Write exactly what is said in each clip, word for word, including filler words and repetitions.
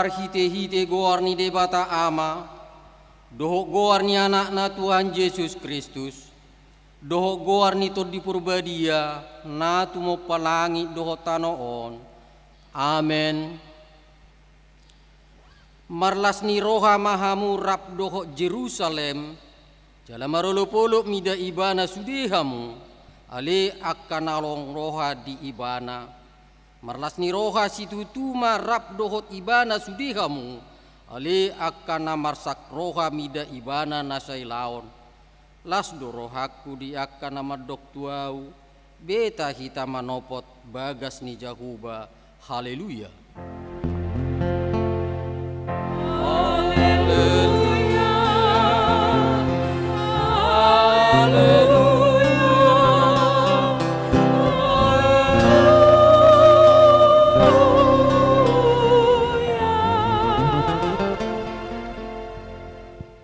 Marhite-hite goar ni Debata Ama, dohot goar ni Anakna Tuhan Jesus Kristus, dohot goar ni Tondi Parbadia, na tumompa langit dohot tano on. Amen. Marlas ni roha ma hamu rap dohot Jerusalem, jala marolop-olop mida ibana sude hamu, ale angka na holong roha di ibana. Marlas ni roha situtu ma rap dohot ibana sude hamu, ale angka na marsak roha mida ibana na sailaon. Las do rohangku di angka na mandok tu ahu, beta hita manopot bagas ni Jahowa. Haleluya. Haleluya. Haleluya.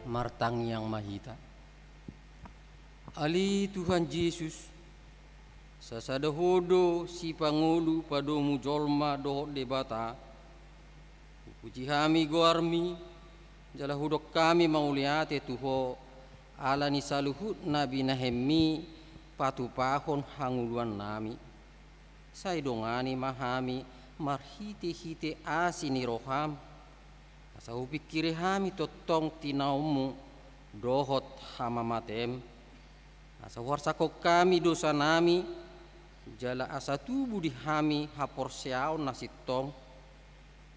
Martangiang ma hita. Ale Tuhan Jesus, sasada Ho do sipangolu padomu jolma dohot Debata. Hupuji hami goarmi, jala hudok hami mauliate tu Ho, ala ni saluhut na binahenmi patupahon hangoluannami. Sai dongani ma hami marhite-hite asi ni roham, asa hupingkiri hami tongtong tinaonmu dohot hamamatem, asa huarsahon hami dosanami, jala asa tubu di hami haporseaon na sintong,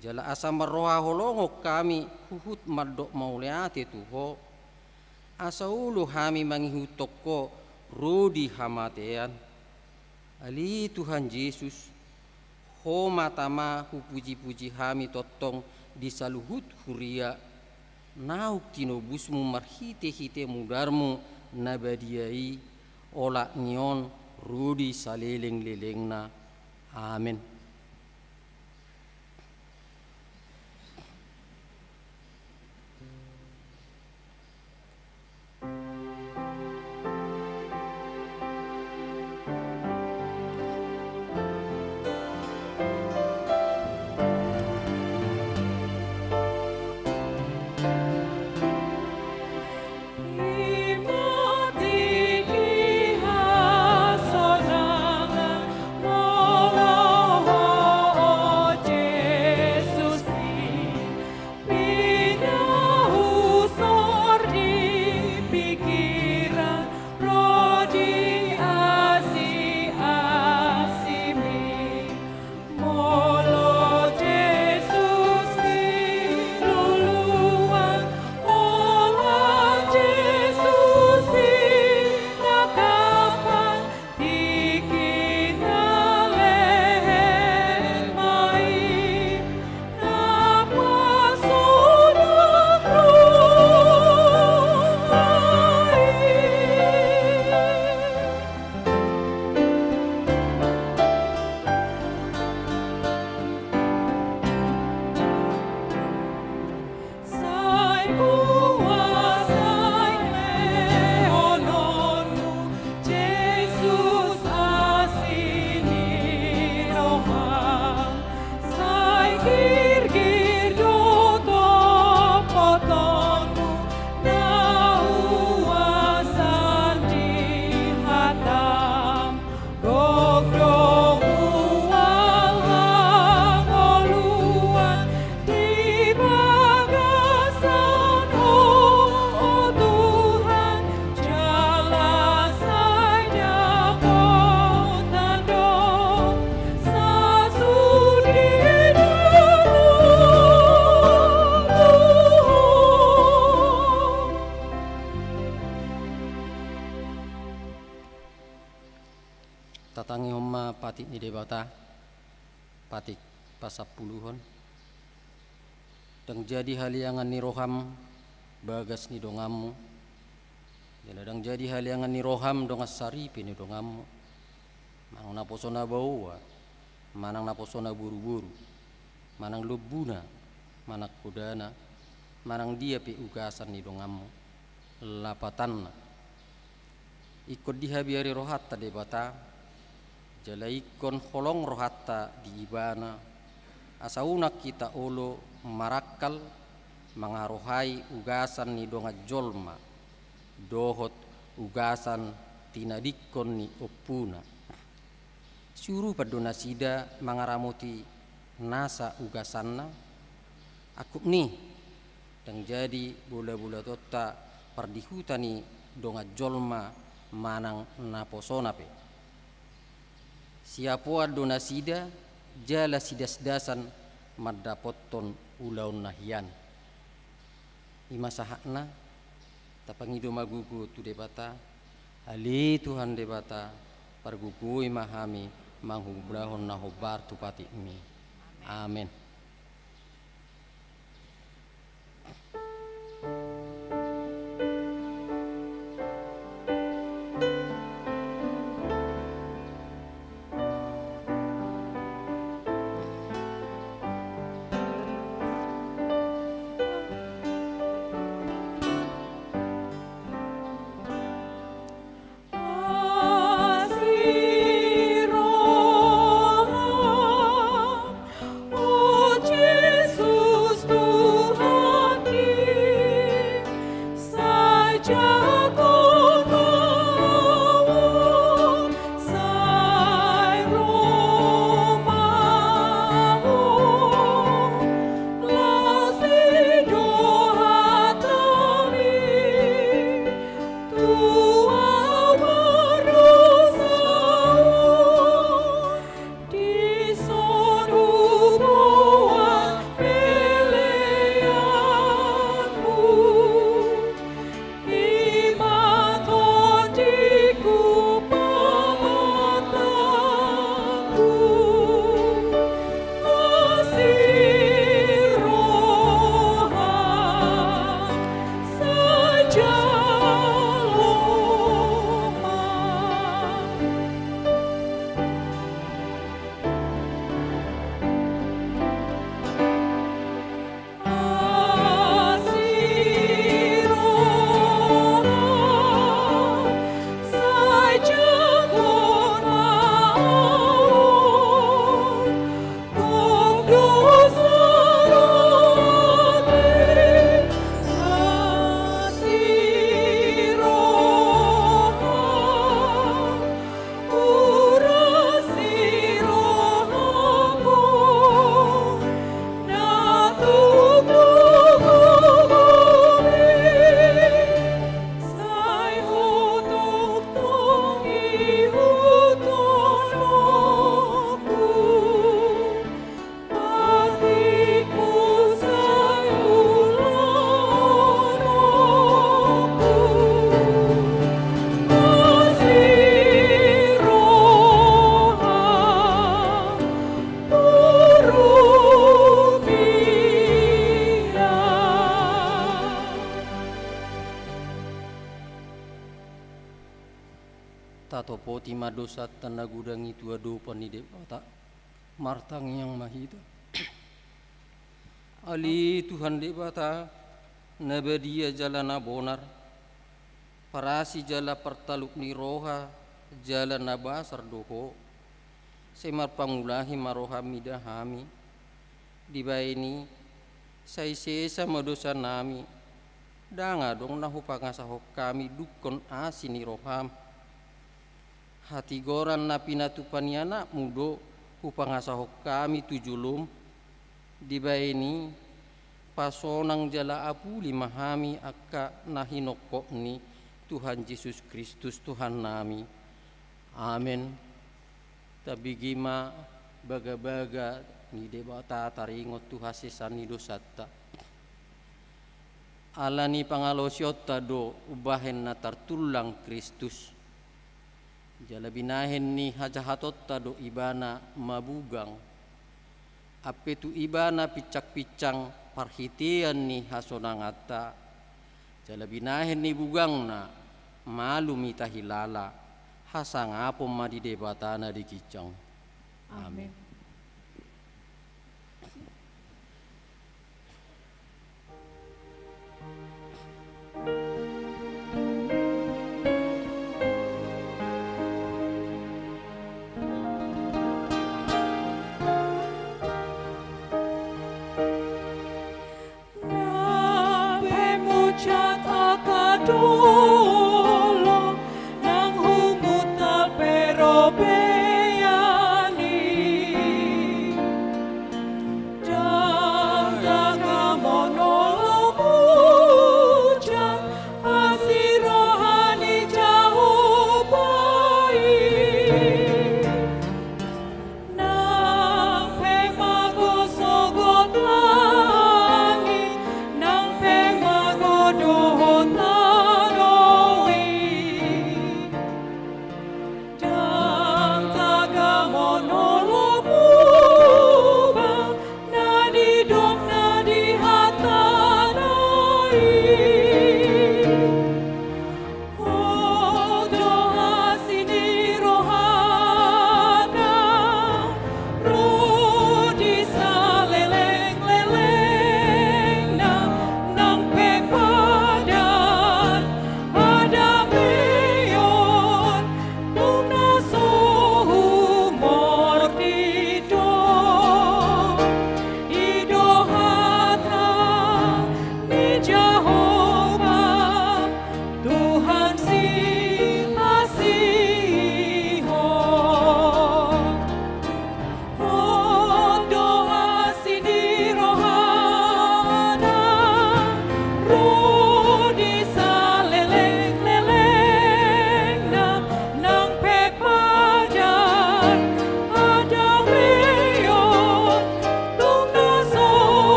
jala asa marroha holongon hami huhut mandok mauliate tu Ho, asa olo hami mangihuthon Ho ro di hamatean. Ale Tuhan Jesus, Ho ma tama hupuji-puji hami tongtong di saluhut huria, naung tinobusmu marhite-hite mudarmu na badia i, olat ni on ro di saleleng-lelengna. Amen. Sai buas, sai lehononmu, Jesus asi ni roham, sai girgir do topotmu, na huasan di hatam. Gok do huhut hangoluan di bagasan Ho, o Tuhan, jala sai dapotan do sasude ni roham. Tatangihon ma patik ni Debata, patik pasampuluhon. Ndang jadi haliangan ni roham bagas ni donganmu, jala ndang jadi haliangan ni roham dongan saripe ni donganmu. Manang naposo na baoa, manang naposo na boruboru, manang lombuna, manang hodana, manang dia pe ugasan ni donganmu. Lapatanna, ingkon dihabiari rohanta Debata, jala ingkon holong rohanta di Ibana, asa unang hita olo marangkal mangarohai ugasan ni dongan jolma dohot ugasan tinadingkon ni ompuna. Siurupan do nasida mangaramoti nasa ugasanna. Angkup ni, ndang jadi bola-bola tonta pardihuta ni dongan jolma manang naposona pe. Siapoan do nasida jala sidasdasan mandapothon ulaon na hian. I ma sahatna. Tapangido ma gogo tu Debata. Ale Tuhan Debata, pargogoi ma hami mangulahon na hombar tu patikMi. Amen. Tatopoti ma dosanta na godang i tu adopan ni Debata. Martangiang ma hita. Ale Tuhan Debata, na badia jala na bonar, parasi jala partaluk ni roha jala na basar do Ho. Sai marpangulahi ma rohaM mida hami. Dibahen i, sai sesa ma dosanami, ndang adong na hupangasahon hami dungkon asi ni rohaM. Hatigoran na pinatupa ni AnakMu do hupangasahon hami tu joloM. Dibahen i, pasonang jala apuli ma hami angka na hinongkop ni Tuhan Jesus Kristus Tuhannami. Amen. Tabege ma bagabaga ni Debata taringot tu hasesaan ni dosanta. Ala ni pangalaosionta do umbahen na tartullang Kristus. Jala binahen ni hajahatonta do Ibana mabugang. Ampe tu Ibana pinsangpinsang parhitean ni hasonanganta. Jala binahen ni bugangna, malum hita hilala, hasangapon ma di Debata na di ginjang. Amen. Amen.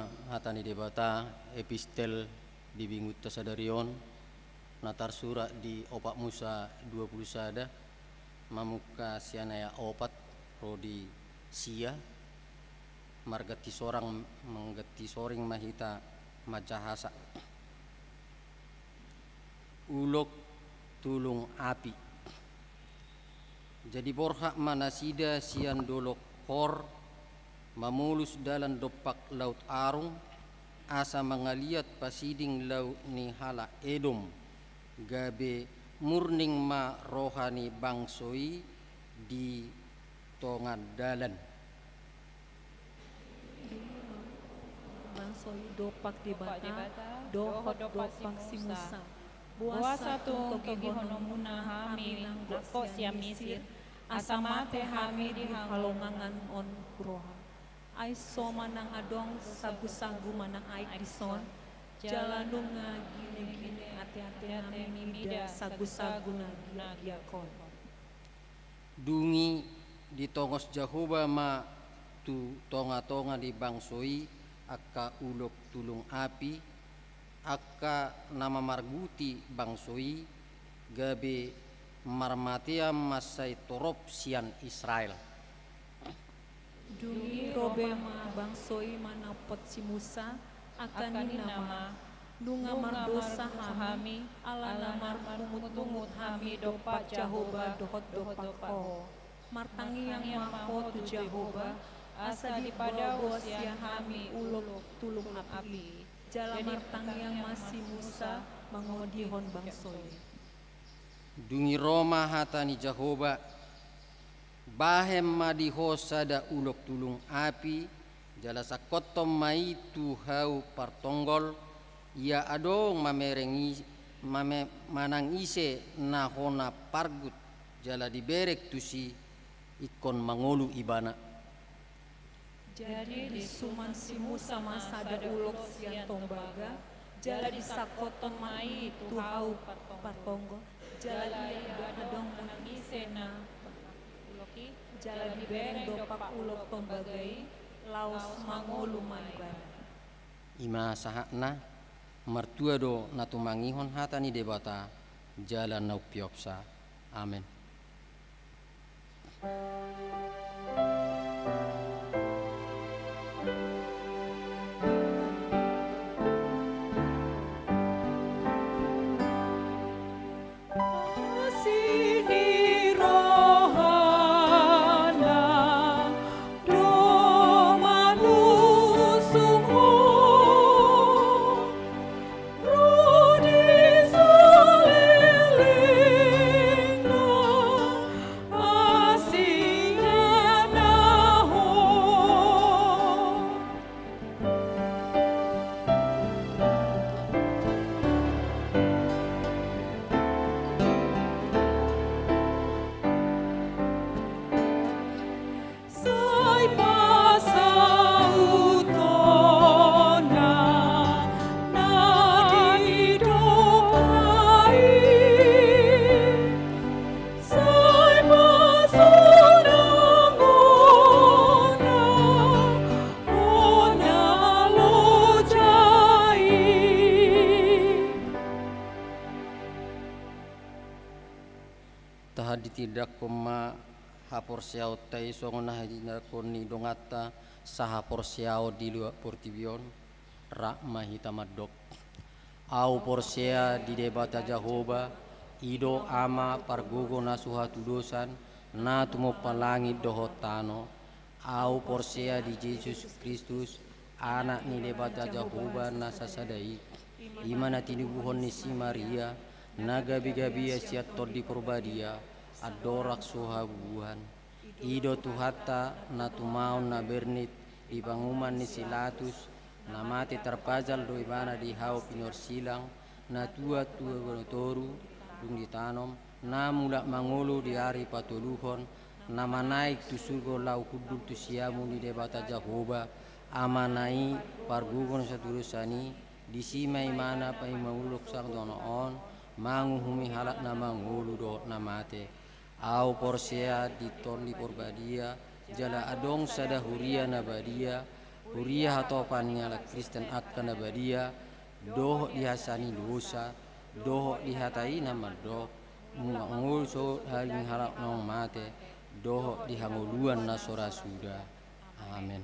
Hata ni Debata, epistel di minggunta sadari on, na tarsurat di opat Musa dua pulu sada, mamungka sian ayat opat ro di sia, marganti sorang, mangganti soring ma hita manjahasa. Ulok tulung api. Jadi borhat ma nasida sian dolok Hor, mamolus dalan dompak Laut Arung, asa mangaliat pasiding laut ni halak Edom, gabe murning ma roha ni bangso i di tongan dalan. Bangso i dompak Debata, dohot dompak si Musa. Boasa tung togihononmuna hami nanggo sian Misir, asa mate hami di halongangan on roha. Ai so ma nang adong sagusagu manang aek dison, jala nunga ginegine ateatenami mida sagusagu na giakgiak on. Dung i ditongos Jahowa ma tu tongatonga ni bangso i angka ulok tulung api, angka na mamarguti bangso i, gabe marmatean mansai torop sian Israel. Dung i robe ma bangso i manampot si Musa, angka ninna ma, nunga mardosa hami, ala na marungutungut hami dompak Jahowa dohot dompak ho. Martangiang ma ho tu Jahowa, asa dipadaohon sian hami ulok tulung api i. Jala martangiang ma si Musa mangondihon bangso i. Dung i ro ma hata ni Jahowa, bahen ma di ho sada ulok tulung api, jala sangkothon ma i tu hau partonggol, ia adong mamereng i, mame-, manang ise na hona pargut, jala dibereng tusi, ingkon mangolu ibana. Jadi disuman si Musa ma sada ulok sian tombaga, jala disangkothon ma i tu hau partonggol, jala ia adong manang ise na, jala dibereng dompak ulok tombaga i, laos mangolu ma ibana. I ma sahatna. Martua do na tumangihon hata ni Debata, jala na umpeopsa. Amen. Tahan ditindanghon ma haporseaonta i songon na hatindanghon ni donganta sahaporseaon di luat portibi on. Rap ma hita mandok. Ahu porsea di Debata Jahowa, i do Ama pargogo na so hatudosan, na tumompa langit dohot tano. Ahu porsea di Jesus Kristus, Anak ni Debata Jahowa na sasada i, i ma na tinubuhon ni si Maria, na gabegabean sian Tondi Porbadia, andorang so habubuhan. I do Tuhanta, na tumaon na bernit di panguhuman ni si Latus, na mate tarpajal do ibana di hau pinorsilang, na tuat tu bototoru, dung ditanom, na mulak mangolu di ari patoluhon, na manaek tu surgo laho hundul tu siamun ni Debata Jahowa, Amana i, pargogo na satudosan i, disi ma ibana paima ulok sangdono on, manguhumi halak na mangolu dohot na mate. Ahu porsea di Tondi Porbadia, jala adong sada huria na badia, Huria hatopan ni halak Kristen angka na badia, dohot di hasea ni dosa, dohot di hata i na mandok, nunga ngolu sohot hali ni halak naung mate, dohot di hangoluan na so ra suda. Amen.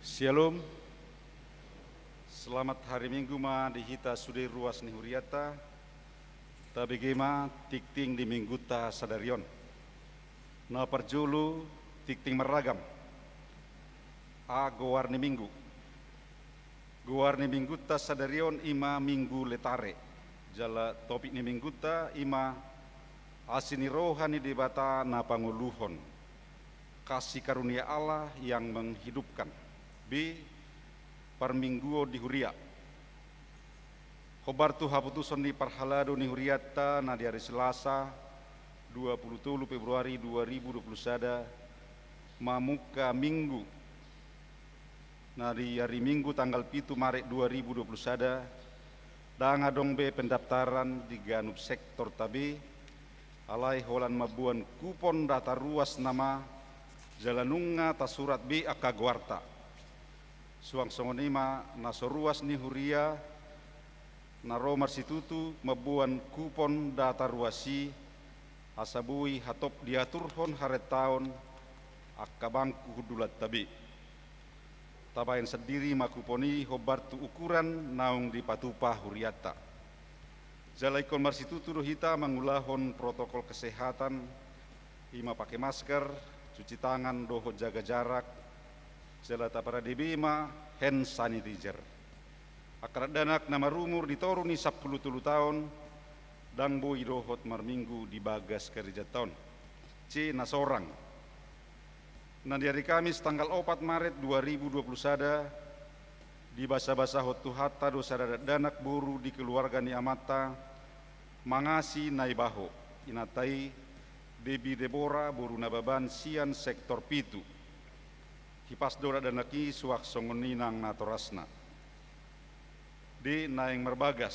Syalom. Selamat hari Minggu ma di hita sude ruas ni huriata. Tabege ma tingting di Mingguta sadari on. Na parjolo, tingting marragam. A, goar ni Minggu. Goar ni Mingguta sadari on i ma Minggu Letare. Jala topik ni Mingguta i ma Asi ni roha ni Debata na pangoluhon, kasih karunia Allah yang menghidupkan. B, parmingguon di huria. Hombar tu haputuson ni parhalado ni huriata na di ari Selasa, dua pulu tolu Februari dua ribu dua pulu sada, mamungka Minggu na di ari Minggu tanggal pitu Maret dua ribu dua pulu sada, ndang adong be pendaftaran di ganup sektorta be, alai holan mamboan kupon data ruas nama, jala nunga tasurat be angka goarta. Suang songon i ma na so ruas ni huria na ro marsitutu mamboan kupon data ruas i, asa boi hatop diaturhon harentaon angka bangku hundulanta be. Tabaen sandiri ma kupon i hombar tu ukuran naung dipatupa hurianta. Jala ingkon marsitutu do hita mangulahon protokol kesehatan, i ma pake masker, cuci tangan dohot jaga jarak, jala taparade be ma hand sanitizer. Angka dakdanak na marumur di toru ni sampulu tolu taon, ndang boi dohot marminggu di bagas karejanta on. C, na sorang. Na di ari Kamis tanggal opat Maret dua ribu dua pulu sada, dibasabasahon Tuhanta do sada dakdanak boru di keluarga ni amanta, Mangasi Naibaho, inanta i Debi Debora boru Nababan sian sektor pitu. Hipas do dakdanak i suang songon i nang natorasna. D, naeng marbagas,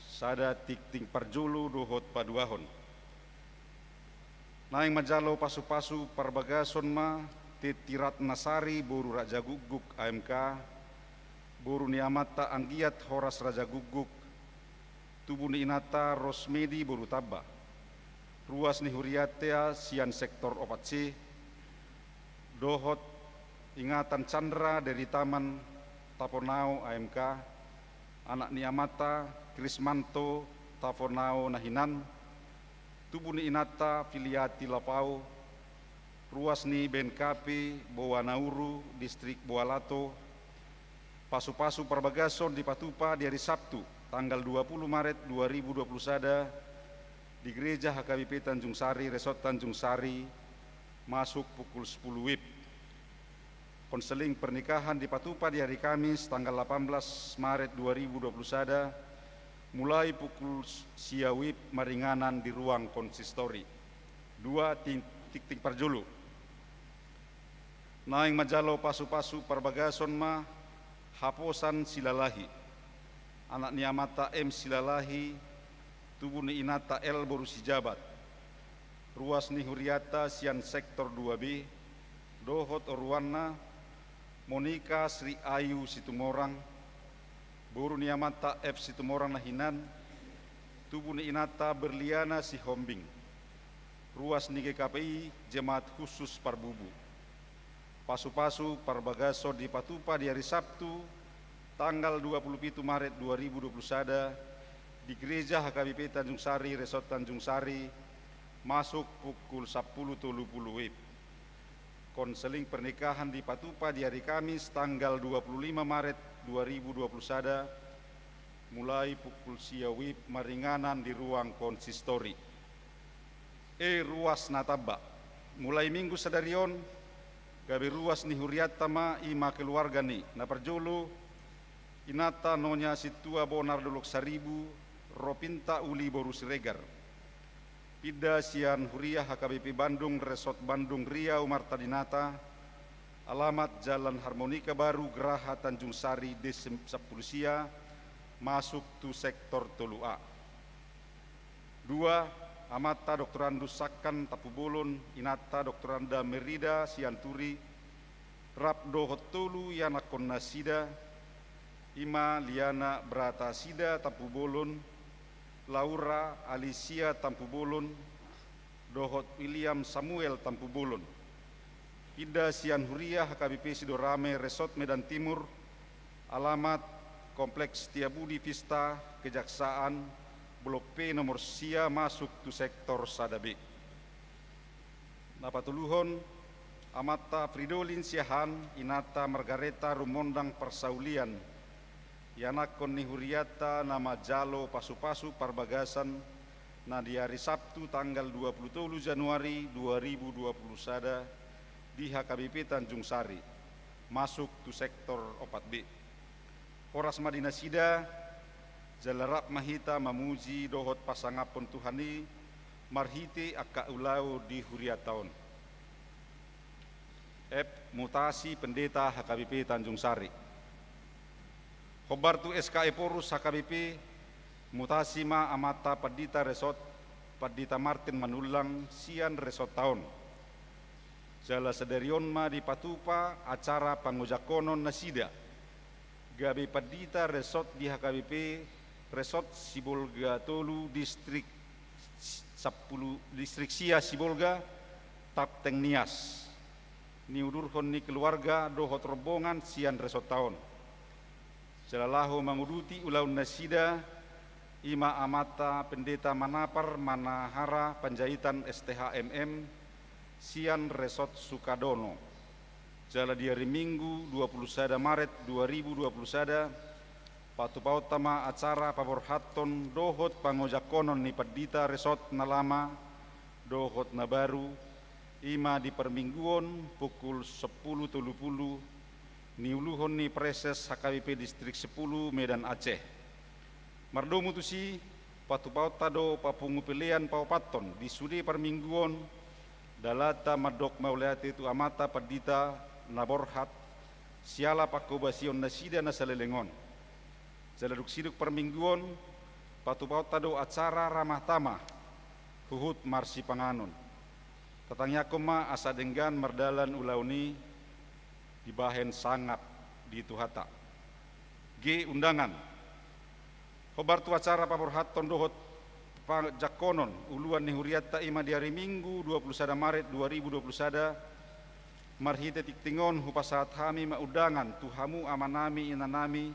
sada tingting parjolo dohot paduahon. Naeng manjalo pasupasu parbagason ma Teti Ratnasari boru Raja Gukguk A M K, boru ni amanta Anggiat Horas Raja Gukguk, tubu ni inanta Rosmedi boru Tamba, ruas ni hurianta sian sektor opat C, dohot ingatan Chandra dari Taman Taponao A M K, anak ni amanta Krismanto Taponao na hinan, tubu ni inanta Filiati Lapau, ruas ni B N K P Boanauru, distrik Boalato. Pasupasu parbagason dipatupa di ari Sabtu, tanggal dua pulu Maret dua ribu dua pulu sada, di Gereja H K B P Tanjung Sari, Resort Tanjung Sari, masuk pukul sepuluh W I B. Konseling pernikahan dipatupa di ari Kamis, tanggal delapan belas Maret dua ribu dua puluh sada, mulai pukul sia W I B maringanan di ruang konsistori. Dua, ting-, tingting parjolo. Naeng manjalo pasupasu parbagason ma Haposan Silalahi, anak ni amanta M Silalahi, tubu ni inanta L boru Sijabat, ruas ni hurianta sian sektor dua B, dohot oruanna Monika Sri Ayu Situmorang, boru ni amanta F Situmorang na hinan, tubu ni inanta Berliana Sihombing, ruas ni G K P I Jemaat Khusus Parbubu. Pasupasu parbagason dipatupa di ari Sabtu, tanggal dua pulu pitu Maret dua ribu dua puluh sada, di Gereja H K B P Tanjung Sari, Resort Tanjung Sari, masuk pukul sampulu tolu pulu W I B. Konseling pernikahan dipatupa di ari Kamis, tanggal dua pulu lima Maret dua ribu dua puluh sada, mulai pukul sia W I B maringanan di ruang konsistori. E, ruas na tamba. Mulai Minggu sadari on, gabe ruas ni hurianta ma i ma keluarga ni, na parjolo, inanta Nonya Sintua Bonar Dolok Saribu, Ropinta Uli boru Siregar. Pinda sian huria H K B P Bandung, Resort Bandung Riau Marta Dinata, Alamat Jalan Harmonika Baru, Graha Tanjung Sari, D sampulu sia, masuk tu sektor tolu A. Dua, amanta Doktorandus Sakkan Tampubolon, inanta Doktoranda Merida Sianturi, rap dohot tolu ianakkonnasida, i ma Liana Bratasida Tampubolon, Laura Alicia Tampubolon, dohot William Samuel Tampubolon. Pinda sian huria H K B P Sidorame, Resort Medan Timur, alamat Kompleks Setiabudi Vista, Kejaksaan, Blok P nomor sia, masuk tu sektor sada B. Na patoluhon, amanta Fridolin Siahaan, inanta Margareta Rumondang Parsaulian, ianakkon ni hurianta na manjalo pasupasu parbagasan, na di ari Sabtu tanggal dua pulu tolu Januari dua ribu dua pulu sada di H K B P Tanjung Sari, masuk tu sektor opat B. Horas ma di nasida, jala rap ma hita mamuji dohot pasangaphon Tuhan i marhite angka ulaon di hurianta on. F, mutasi pendeta H K B P Tanjung Sari. Hombar tu S K Ephorus H K B P, mutasi ma amanta Pandita Resort, Pandita Martin Manullang, sian resortta on. Jala sadari on ma dipatupa acara pangojakkonon nasida gabe pandita resort di H K B P Resort Sibolga tolu, distrik sampulu, distrik sia Sibolga, Tabteng Nias. Niudurhon ni keluarga dohot rombongan sian resortta on. Jala laho manguduti ulaonnasida, i ma amanta Pendeta Manapar Manahara Panjaitan, S T H M M, sian Resort Sukadono. Jala di ari Minggu dua pulu sada Maret dua ribu dua pulu sada, patupaonta ma acara paborhathon dohot pangojakkonon ni pandita resort na lama dohot na baru, i ma di parmingguon pukul sampulu tolu pulu, niuluhon ni Praeses H K B P Distrik sampulu, Medan Aceh. Mardomu tusi, patupaonta do papungu pelean paopathon di sude parmingguon, dalanta mandok mauliate tu amanta pandita na borhat, siala pangkobasionnasida na saleleng on. Jala dung sidung parmingguon, patupaonta do acara ramah tamah huhut marsipanganon. Tatangiangkon ma asa denggan mardalan ulaon i dibahen sangap di Tuhanta. G, undangan. Hombar tu acara paborhathon dohot pangojakkonon uluan ni hurianta, i ma di ari Minggu dua pulu sada Maret dua ribu dua pulu sada, marhite tingting on hupasahat hami ma undangan tu hamu amanami inanami,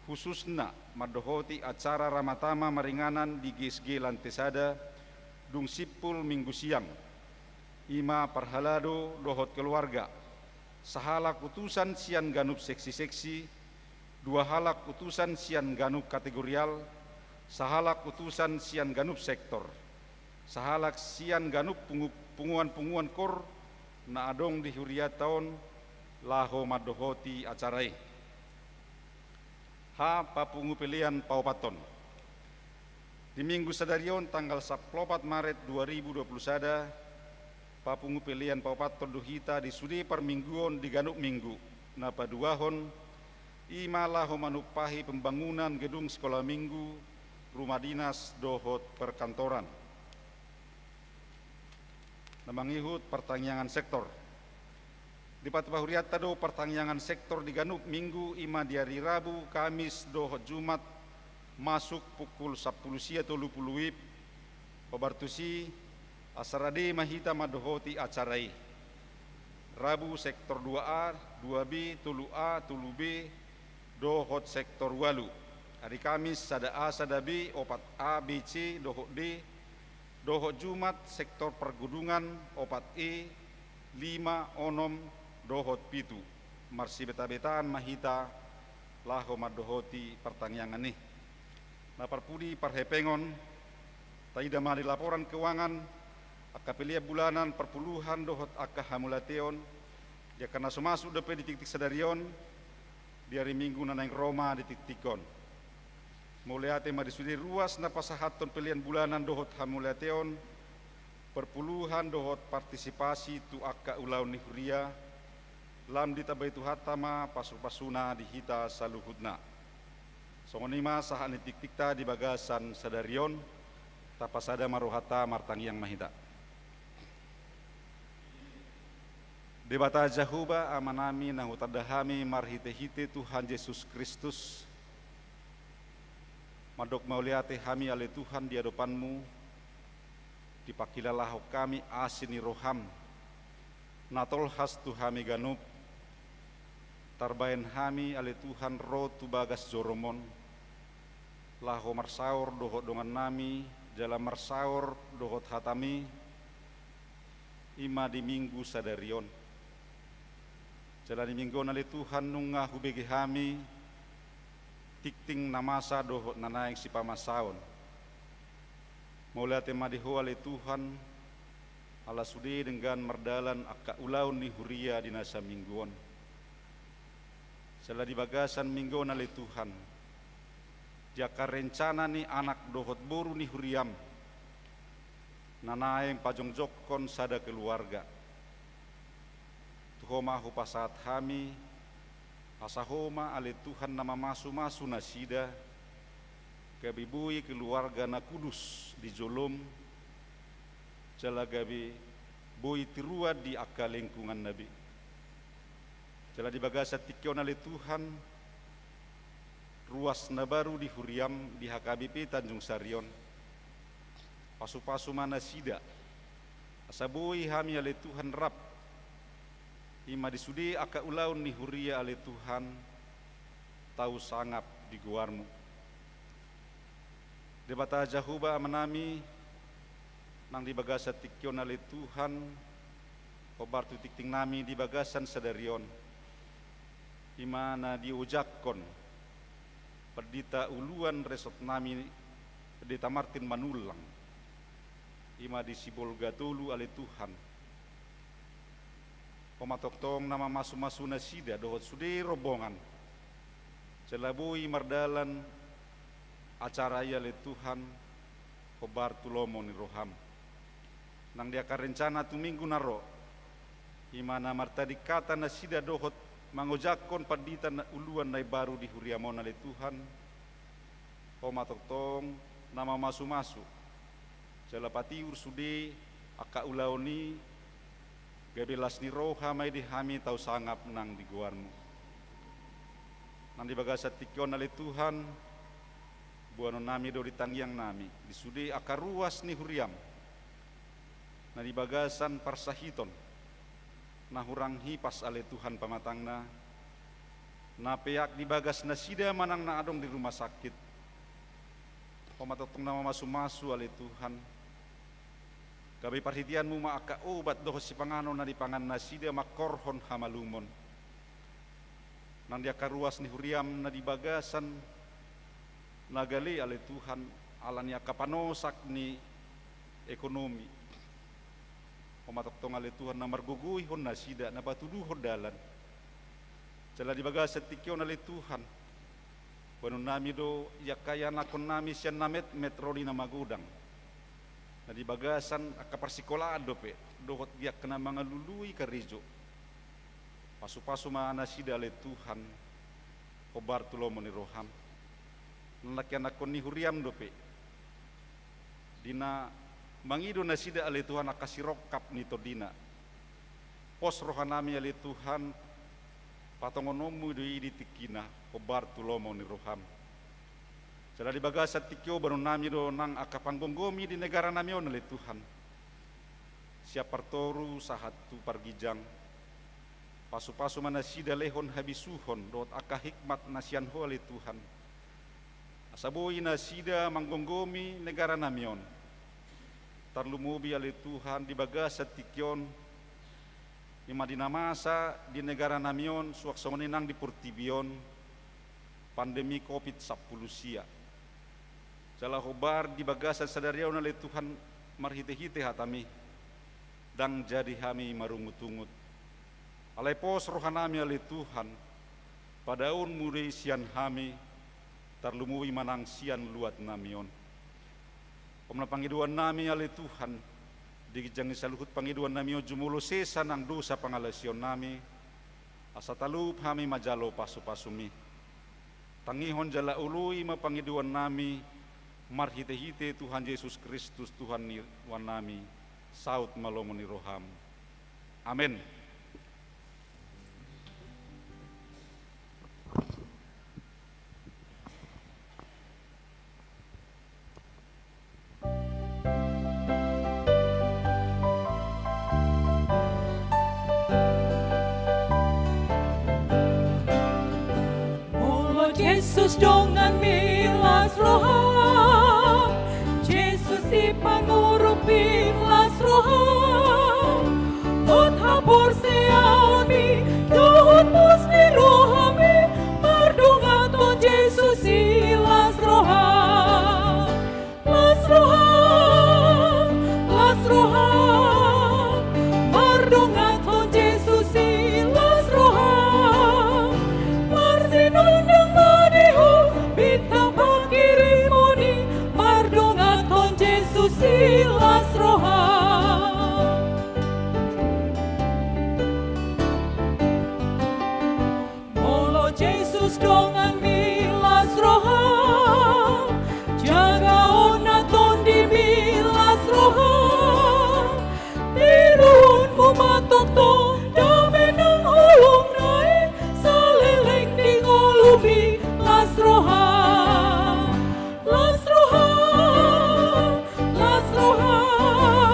khususna mandohoti acara ramah tamah maringanan di G S G lante sada, dung simpul Minggu siang. I ma parhalado dohot keluarga, sahalak utusan sian ganup seksi-seksi, dua halak utusan sian ganup kategorial, sahalak utusan sian ganup sektor, sahalak sian ganup pungu-, punguan-punguan kor na adong di hurianta on, laho mandohoti acara i. H, papungu pelean paopathon. Di Minggu sadari on, tanggal sampulu opat Maret dua ribu dua pulu sada, papungu pelean paopathon do hita di sude parmingguon di ganup Minggu. Na paduahon, i ma laho manumpahi pembangunan gedung sekolah minggu, rumah dinas dohot perkantoran. Na mangihut, partangiangan sektor. Dipatupa hurianta do partangiangan sektor di ganup Minggu, i ma di ari Rabu, Kamis dohot Jumat, masuk pukul sampulu sia tolu pulu W I B. Hombar tusi, asa rade ma hita mandohoti acara i. Rabu sektor dua A, dua B, tolu A, tolu B, dohot sektor ualu. Ari Kamis sada A, sada B, opat A, B, C dohot D, dohot Jumat sektor pargudungan, opat E, lima, onom dohot pitu. Marsibeta-betaan ma hita laho mandohoti partangiangan i. Na parpudi parhepengon, taida ma di laporan keuangan, angka pelean bulanan, parpuluhan dohot angka hamauliateon, di angka na so masuk dope di tingting sadari on, di ari Minggu na naeng ro ma di tingting on. Mauliate ma di sude ruas na pasahathon pelean bulanan dohot hamauliateon, parpuluhan dohot partisipasi tu angka ulaon ni huria, Lam ditambai Tuhanta ma pasupasuna di hita saluhutna. Songon i ma sahat ni tingtingta di bagasan sadari on, tapasada ma rohanta martangiang ma hita. Debata Jahowa Amanami na hutanda hami marhitehite Tuhan Jesus Kristus, mandok mauliate hami ale Tuhan di adopanMu, dipangkilalahon hami asi ni rohaM na tolhas tu hami ganup, tarbahen hami ale Tuhan ro tu bagas joroM on, laho marsaor dohot dongannami, jala marsaor dohot hataMi, i ma di Minggu sadari on. Jala di Minggu on ale Tuhan nunga hubege hami tingting na masa dohot na naeng sipamasaon. Mauliate ma di Ho ale Tuhan, ala sude denggan mardalan angka ulaon ni huria di na saminggu on. Jala di bagasan Minggu on ale Tuhan, di angka rencana ni anak dohot boru ni huriaM na naeng pajongjongkon sada keluarga, tu Ho ma hupasahat hami, asa Ho ma ale Tuhan na mamasumasu nasida, gabe boi keluarga na kudus di joloM, jala gabe boi tiruan di angka lingkunganna be. Jala di bagasan tingki on ale Tuhan, ruas na baru di huriaM di H K B P Tanjung Sari on, pasupasu ma nasida, asa boi hami ale Tuhan rap, i ma di sude angka ulaon ni huria ale Tuhan, tau sangap di goarMu. Debata Jahowa Amanami, nang di bagasan tingki on ale Tuhan, hombar tu tingtingnami di bagasan sadari on, i ma na diojakhon Pandita Uluan Resort nami, Pandita Martin Manullang, i ma di Sibolga Tolu ale Tuhan. Ho ma tongtong na mamasumasu nasida dohot sude rombongan, jala boi mardalan acara i ale Tuhan, hombar tu lomo ni rohaM. Nang di angka rencana tu minggu na ro, i ma na martading hata nasida dohot mangojakhon pandita na uluan na imbaru di huriaM on ale Tuhan, Ho ma tongtong na mamasumasu, jala patiur sude angka ulaon i, gabe las ni roha ma i di hami tau sangap nang di goarMu. Nang di bagasan tingki on ale Tuhan, boanonnami do di tangiangnami di sude angka ruas ni huriaM na di bagasan parsahiton, na hurang hipas ale Tuhan pamatangna, na peak di bagas nasida manang na adong di rumah sakit. Ho ma tongtong na mamasumasu ale Tuhan, gabe parhiteanMu ma angka obat dohot sipanganon na dipangan nasida mangkorhon hamalumon. Nang di angka ruas ni huriaM na di bagasan na gale ale Tuhan, ala ni angka panosak ni ekonomi, Ho ma tongtong ale Tuhan na margogoihon nasida, na patuduhon dalan. Jala di bagasan tingki on ale Tuhan, boanonnami do i angka ianakhonnami sian na metmet ro di na magodang, na di bagasan angka parsikolaan dope dohot di angka na mangalului karejo. Pasupasu ma nasida ale Tuhan, hombar tu lomo ni rohaM. Nang ianakhon ni huriaM dope, di na mangido nasida ale Tuhan angka sirongkap ni tondina, pos rohanami ale Tuhan, patongononMu do i di tingkina, hombar tu lomo ni rohaM. Jala di bagasan tingki on boanonnami do nang angka panggomgomi di negaranami on ale Tuhan, sian partoru sahat tu parginjang. Pasupasu ma nasida lehon habisuhon dohot angka hikmat na sian Ho ale Tuhan, asa boi nasida manggomgomi negaranami on. Tarlumobi ale Tuhan di bagasan tingki on, i ma di na masa di negaranami on suang songon i nang di portibi on, pandemi covid sampulu sia. Jala hombar di bagasan sadari on ale Tuhan, marhitehite hataMi, ndang jadi hami marungutungut. Alai pos rohanami ale Tuhan, padaonMu do i sian hami, tarlumobi ma nang sian luatnami on. Hombar pangidoannami ale Tuhan, di ginjang ni saluhut pangidoannami on jumolo sesa nang dosa pangalaosionnami, Asa talup hami manjalo pasu-pasuMi. Tangihon jala oloi ma pangidoannami marhite-hite Tuhan Jesus Kristus, Tuhan ni rohanami. Saut ma lomo ni rohaM. Amen. Molo Jesus donganmi, las roham. Jesus i pangurupi, las roham. Hot haporseaonmi dohot pos ni rohami, mardongan tu Jesus i, las roham. Las roham, las roham, mardongan tu Jesus i, las roham. Marsinondang ma di ho bintang pangkirimon i, mardongan tu Jesus i, las roham. Molo Jesus donganmi, las roham. Jagaonna tondimi, las roham. Tiruonmu ma tongtong dame nang holongna i, saleleng di ngolumi, las roham. Las roham, las roham,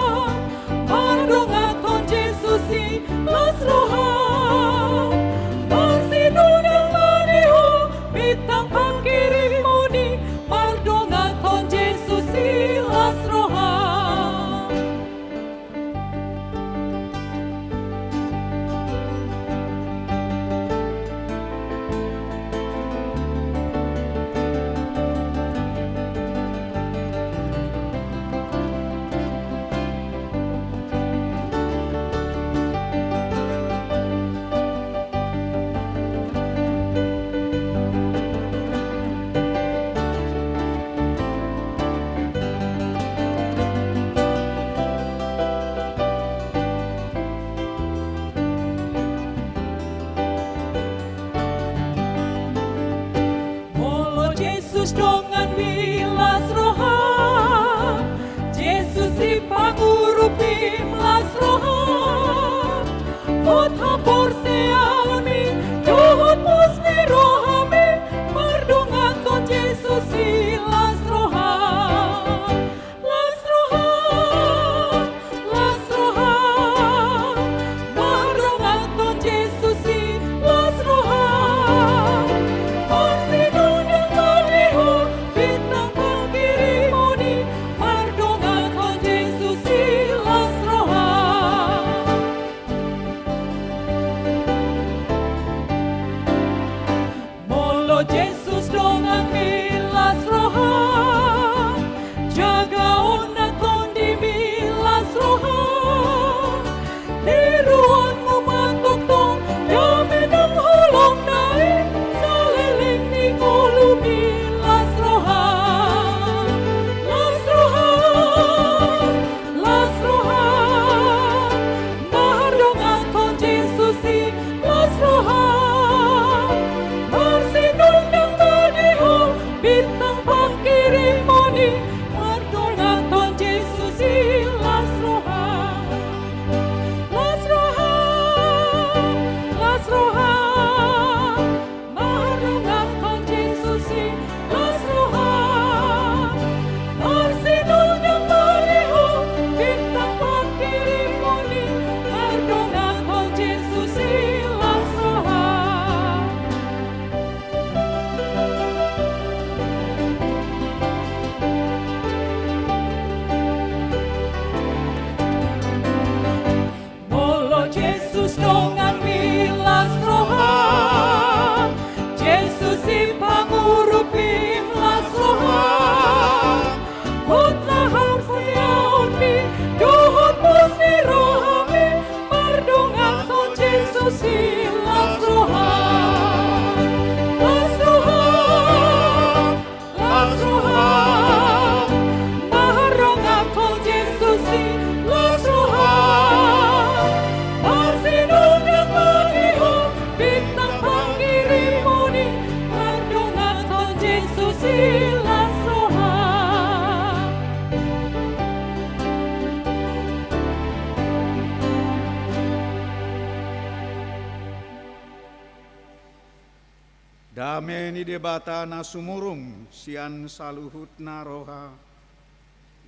Dame ni Debata na sumurung sian saluhutna roha,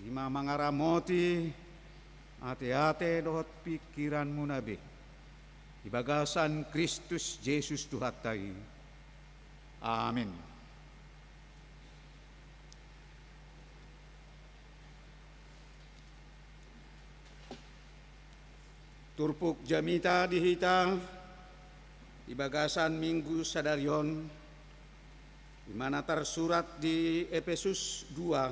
i ma mangaramoti ateate dohot pingkiranmuna be, di bagasan Kristus Jesus Tuhanta i. Amin. Turpuk jamita di hita di bagasan Minggu sadari on, i ma na tarsurat di Epesus dua,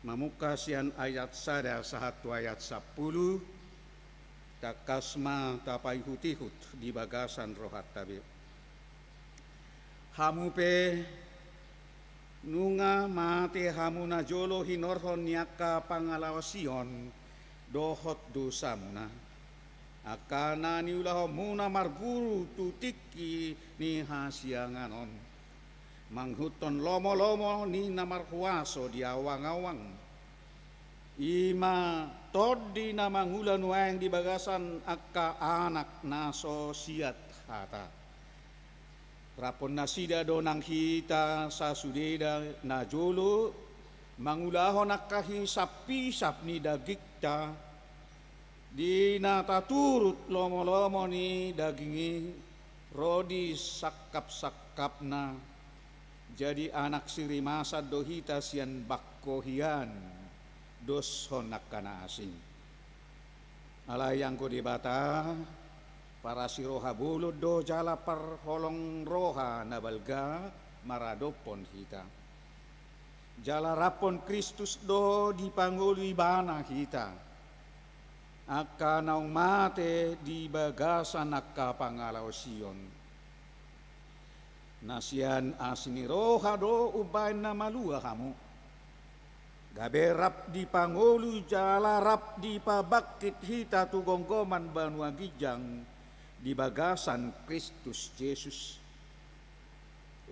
mamungka sian ayat sada sahat tu ayat sampulu, tangkas ma tapaihutihut di bagasan rohanta be. Hamu pe, nunga mate hamu najolo hinorhon ni angka pangalaosion dohot dosamuna, angka na niulahonmuna marguru tu tingki ni hasiangan on, mangihuthon lomolomo ni na marhuaso di awangawang, i ma tondi na mangula nuaeng di bagasan angka anak na so siat hata. Raphon nasida do nang hita sasudena najolo, mangulahon angka hisaphisap ni dagingta, di na taturut lomolomo ni daging i, ro di sangkapsangkapna. Jadi anak sirimasan do hita sian bangko hian, doshon angka na asing. Alai anggo Debata, parasi roha bolon do jala parholong roha na balga maradophon hita. Jala raphon Kristus do dipangolu Ibana hita, angka naung mate di bagasan angka pangalaosion. Na sian asi ni roha do umbahen na malua hamu, gabe rap dipangolu jala rap dipabangkit hita tu gomgoman banua ginjang di bagasan Kristus Jesus.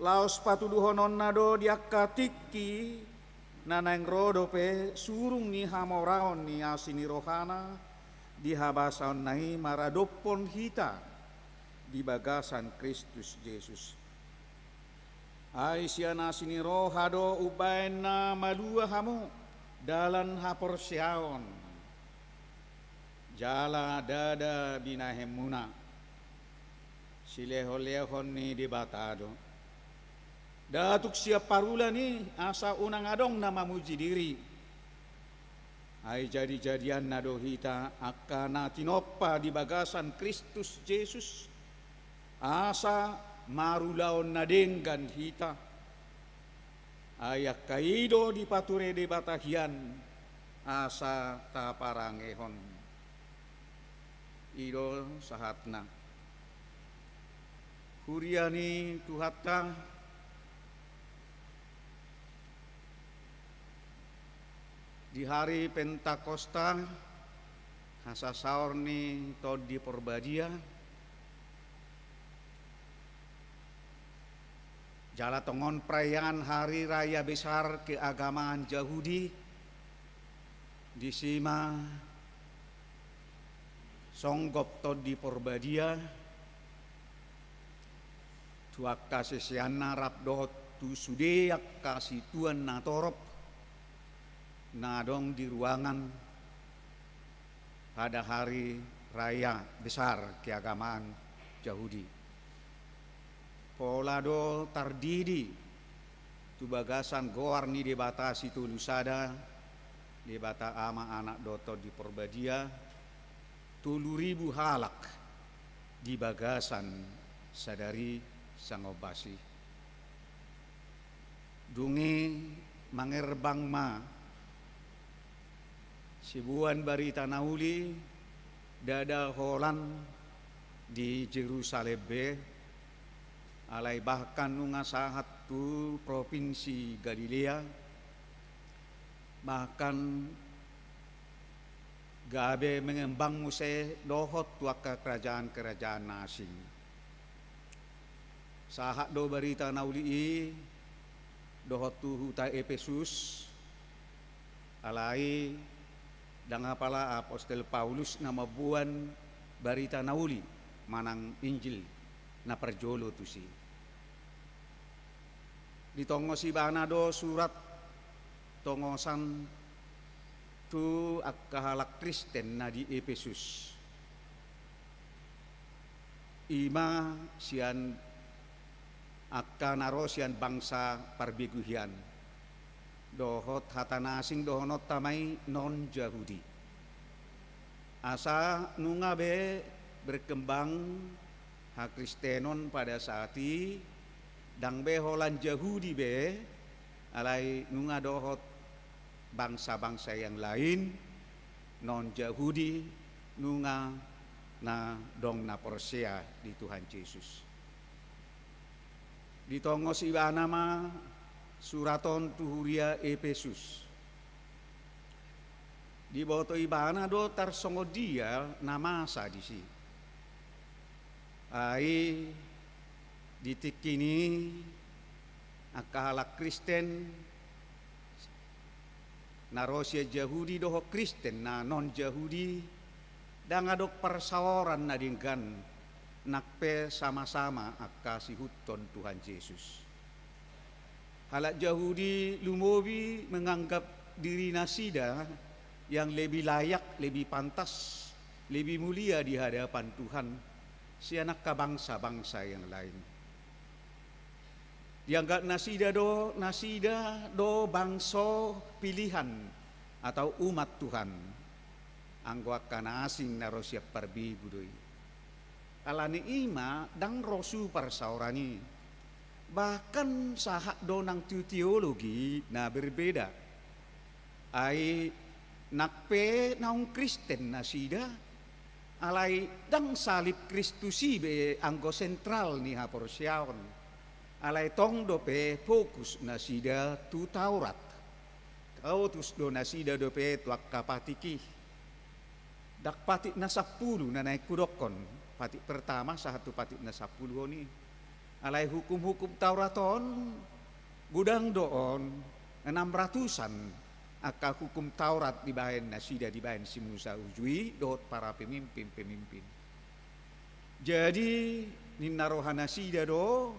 Laos patuduhononna do di angka tingki na naeng ro dope surung ni hamoraon ni asi ni rohana, di habasaonna i maradophon hita di bagasan Kristus Jesus. Ai sian asi ni roha do umbahen na malua hamu dalan haporseaon, jala ndada binahenmuna, silehonlehon ni Debata do. Nda tung sian parulan i, asa unang adong na mamuji diri. Ai jadijadianna do hita angka na tinompa di bagasan Kristus Jesus, asa marulaon na denggan hita. Ai angka i do dipature Debata hian, asa taparangehon. I do sahatna. Huria ni Tuhanta, di hari Pentakosta, hasasaor ni Tondi Porbadia, jala tongon perayaan hari raya besar keagamaan Jahudi, disi ma songgop Tondi Porbadia tu angka siseanna rap dohot tu sude angka situan na torop na adong di ruangan pada hari raya besar keagamaan Jahudi. Pola do tardidi tu bagasan goar ni Debata Sitolu Sada, Debata Ama, Anak dohot Tondi Porbadia, tolu ribu halak di bagasan sadari sangombas i. Dung i mangerbang ma siboan barita na uli, ndada holan di Jerusalem be, alai bahkan nunga sahat tu propinsi Galilea, bahkan gabe mengembang muse dohot tu angka kerajaan-kerajaan na asing. Sahat do barita na uli i dohot tu huta Epesus, alai ndang apala apostel Paulus na mamboan barita na uli manang Injil na parjolo tusi. Ditongos ibana do surat tongosan tu angka halak Kristen na di Epesus. I ma sian angka na ro sian bangsa parbegu hian, dohot hata na asing dohononta ma i non-Jahudi. Asa nunga be berkembang hakristenon pada saat i, ndang be holan Jahudi be, alai nunga dohot bangsa-bangsa yang lain, non-Jahudi, nunga na dong na porsea di Tuhan Jesus. Ditongos ibana ma surat on tu huria Epesus. Diboto ibana do tarsongon dia na masa disi. Ai di tingki ni angka halak Kristen na ro sian Jahudi dohot Kristen na non-Jahudi, ndang adong parsaoran na denggan, nang pe sama-sama angka sihuthon Tuhan Jesus. Halak Jahudi lumobi menganggap diri nasida yang lebih layak, lebih pantas, lebih mulia di hadapan Tuhan sian angka bangsa-bangsa yang lain. Dianggap nasida do, nasida do bangso pilihan atau umat Tuhan. Anggo angka na asing na ro sian parbegu do i. Alani i ma ndang rosu parsaoran i. Bahkan sahat do nang tu teologi na berbeda. Ai nang pe naung Kristen nasida, alai ndang salib Kristus i be anggo sentral ni haporseaon. Alai tong dope fokus nasida tu Taurat. Tautus do nasida dope tu angka patik i. Ndang patik na sampulu na naeng hudokkon, patik pertama sahat tu patik na sampulu on i. Alai hukum-hukum Taurat on, godang do on, enam ratusan angka hukum Taurat dibaen nasida, dibaen si Musa uju i dohot para pemimpin-pemimpin. Jadi ninna roha nasida do,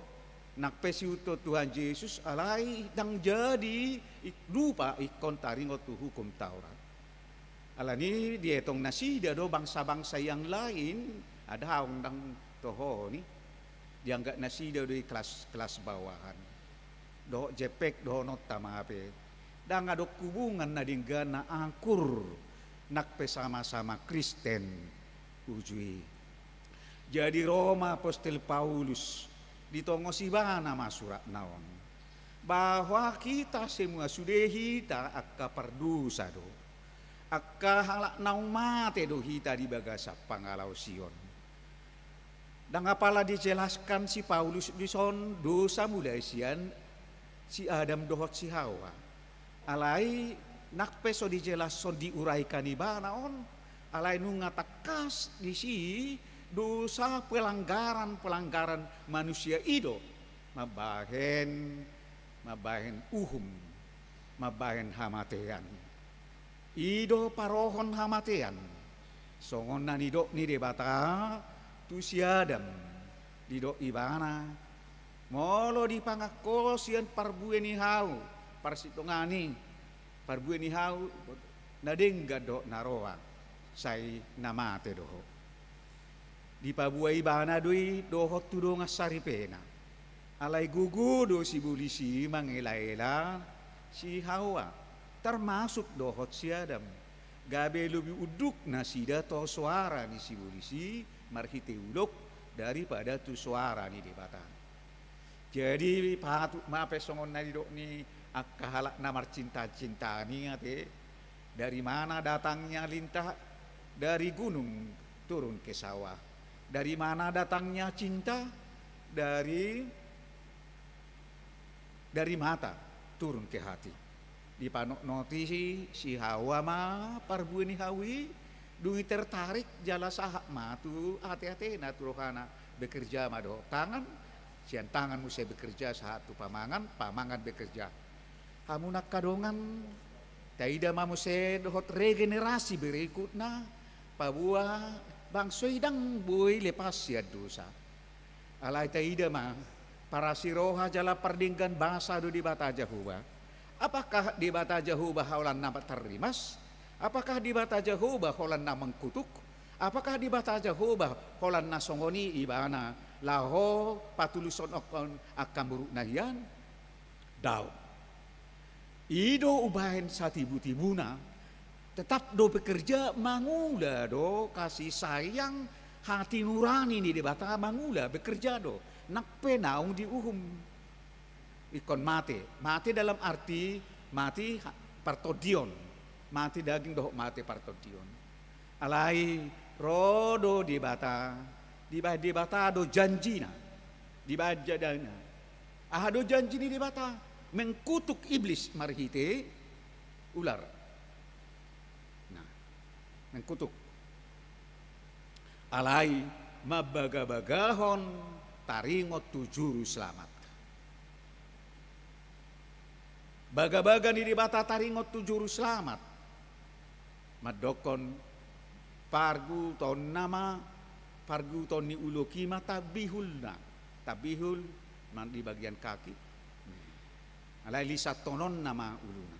nang pe sihuthon Tuhan Jesus, alai ndang jadi i-, lupa ingkon taringot tu hukum Taurat. Alani i dietong nasida do bangsa-bangsa yang lain, adaon ndang toho ni, dianggap nasida do i kelas, kelas bawahan. Dohot jempek dohononta ma pe. Ndang adong hubungan na denggan na akur, nang pe sama-sama Kristen uju i. Jadi ro ma apostel Paulus, ditongos ibana ma suratna on, bahwa kita semua sude hita angka pardosa do. Angka halak naung mate do hita di bagasan pangalaosion. Ndang apala dijelaskan si Paulus dison dosa mulai sian si Adam dohot si Hawa. Alai nang pe so dijelashon, diuraikan ibana on, alai nunga tangkas disi dosa, pelanggaran-pelanggaran manusia i do mambahen, mambahen uhum, mambahen hamatean. I do parohon hamatean. Songon na nidok ni Debata tu si Adam, didok ibana, molo dipangan ho sian parbue ni hau, parsitongani, parbue ni hau na denggan dohot na roa, sai na mate do ho. Dipaboa ibana do i dohot tu dongan saripena. Alai gogo do sibolis i mangelaela si Hawa, termasuk dohot si Adam. Gabe lobi unduk nasida tu soara ni sibolis i marhite ulok daripada tu soara ni Debata. Jadi patut ma pe songon na nidok ni angka halak na marcinta-cintaan i ate, dari mana datangnya lintah? Dari gunung turun ke sawah. Dari mana datangnya cinta? Dari, dari mata turun ke hati. Dipanotnoti si Hawa ma parbue ni hau i, dung i tertarik jala sahat ma tu ate-atena, tu rohana, bekerja ma dohot tangan, sian tangan muse bekerja sahat tu pamangan, pamangan bekerja. Hamu na angka dongan, taida ma muse dohot regenerasi berikutna, paboa bangso i ndang boi lepas sian dosa. Alai taida ma, Parasi roha jala pardenggan basa do Debata Jahowa. Apakah Debata Jahowa holan na tarrimas? Apakah Debata Jahowa holan na mangkutuk? Apakah Debata Jahowa holan na songon i ibana laho patulushon angka burukna hian? Daong. I do umbahen satibutibuna, tetap do bekerja, mangula do kasih sayang, hati nurani ni Debata mangula, bekerja do, nang pe naung diuhum. Ingkon mate, mate dalam arti mate ha-, partondion, mate daging dohot mate partondion. Alai ro do Debata, dibahen Debata do janjina, dibahen janjina. Aha do janji ni Debata? Mengkutuk iblis marhite ular. Nah, mengkutuk. Alai mambagabagahon taringot tu juru selamat. Bagabaga ni Debata taringot tu juru selamat. Mandokkon pargutonna ma, parguton ni ulok i ma tambihulna. Tambihul ma di bagian kaki. Alai lisathononna ma uluna.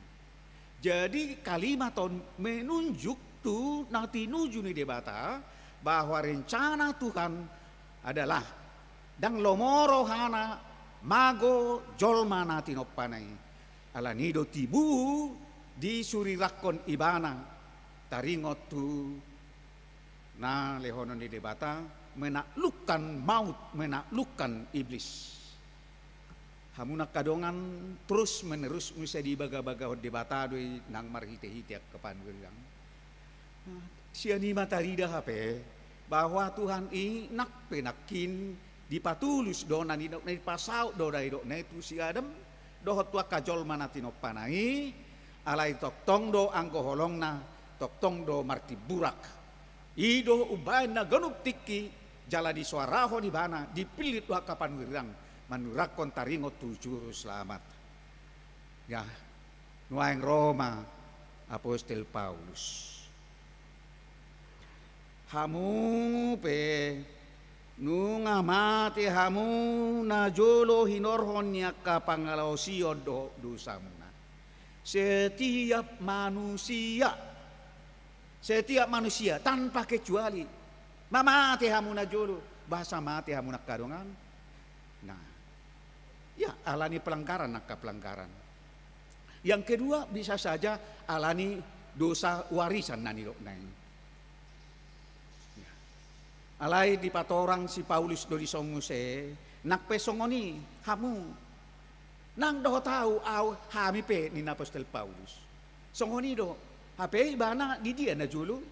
Jadi kalimat on menunjuk tu na tinuju ni Debata, bahwa rencana Tuhan adalah ndang lomo rohana mago jolma na tinompana i. Alani do tibu disuriranghon ibana taringot tu na lehonon ni Debata, menaklukkan maut, menaklukkan iblis. Hamu na angka dongan, terus menerus muse dibagabagahon Debata do i nang marhitehite angka panurirang. Nah, sian i ma tarida hape bahwa Tuhan i nang pe nangkin dipatulus do na nidokna i, dipasaut do na nidokna i tu si Adam dohot tu angka jolma na tinompana i, alai tongtong do anggo holongna, tongtong do martimburak. I do umbahen na ganup tingki jala disoarahon ibana, dipillit do angka panurirang, manurirangkon taringot tu juru selamat. Ya, nuaeng ro ma apostel Paulus. Hamu pe nunga mate hamu najolo hinorhon ni angka pangalaosion dohot dosamuna. Setiap manusia, setiap manusia tanpa kecuali, ma mate hamu najolo. Boasa mate hamu na angka dongan? Nah, ya, alani pelanggaran, angka pelanggaran. Yang kedua, bisa saja alani dosa warisan na nidokna i. Ya. Alai dipatorang si Paulus do dison muse, nang pe songon i hamu. Nang dohot ahu, ahu, hami pe, ninna apostel Paulus. Songon i do, hape ibana di dia najolo?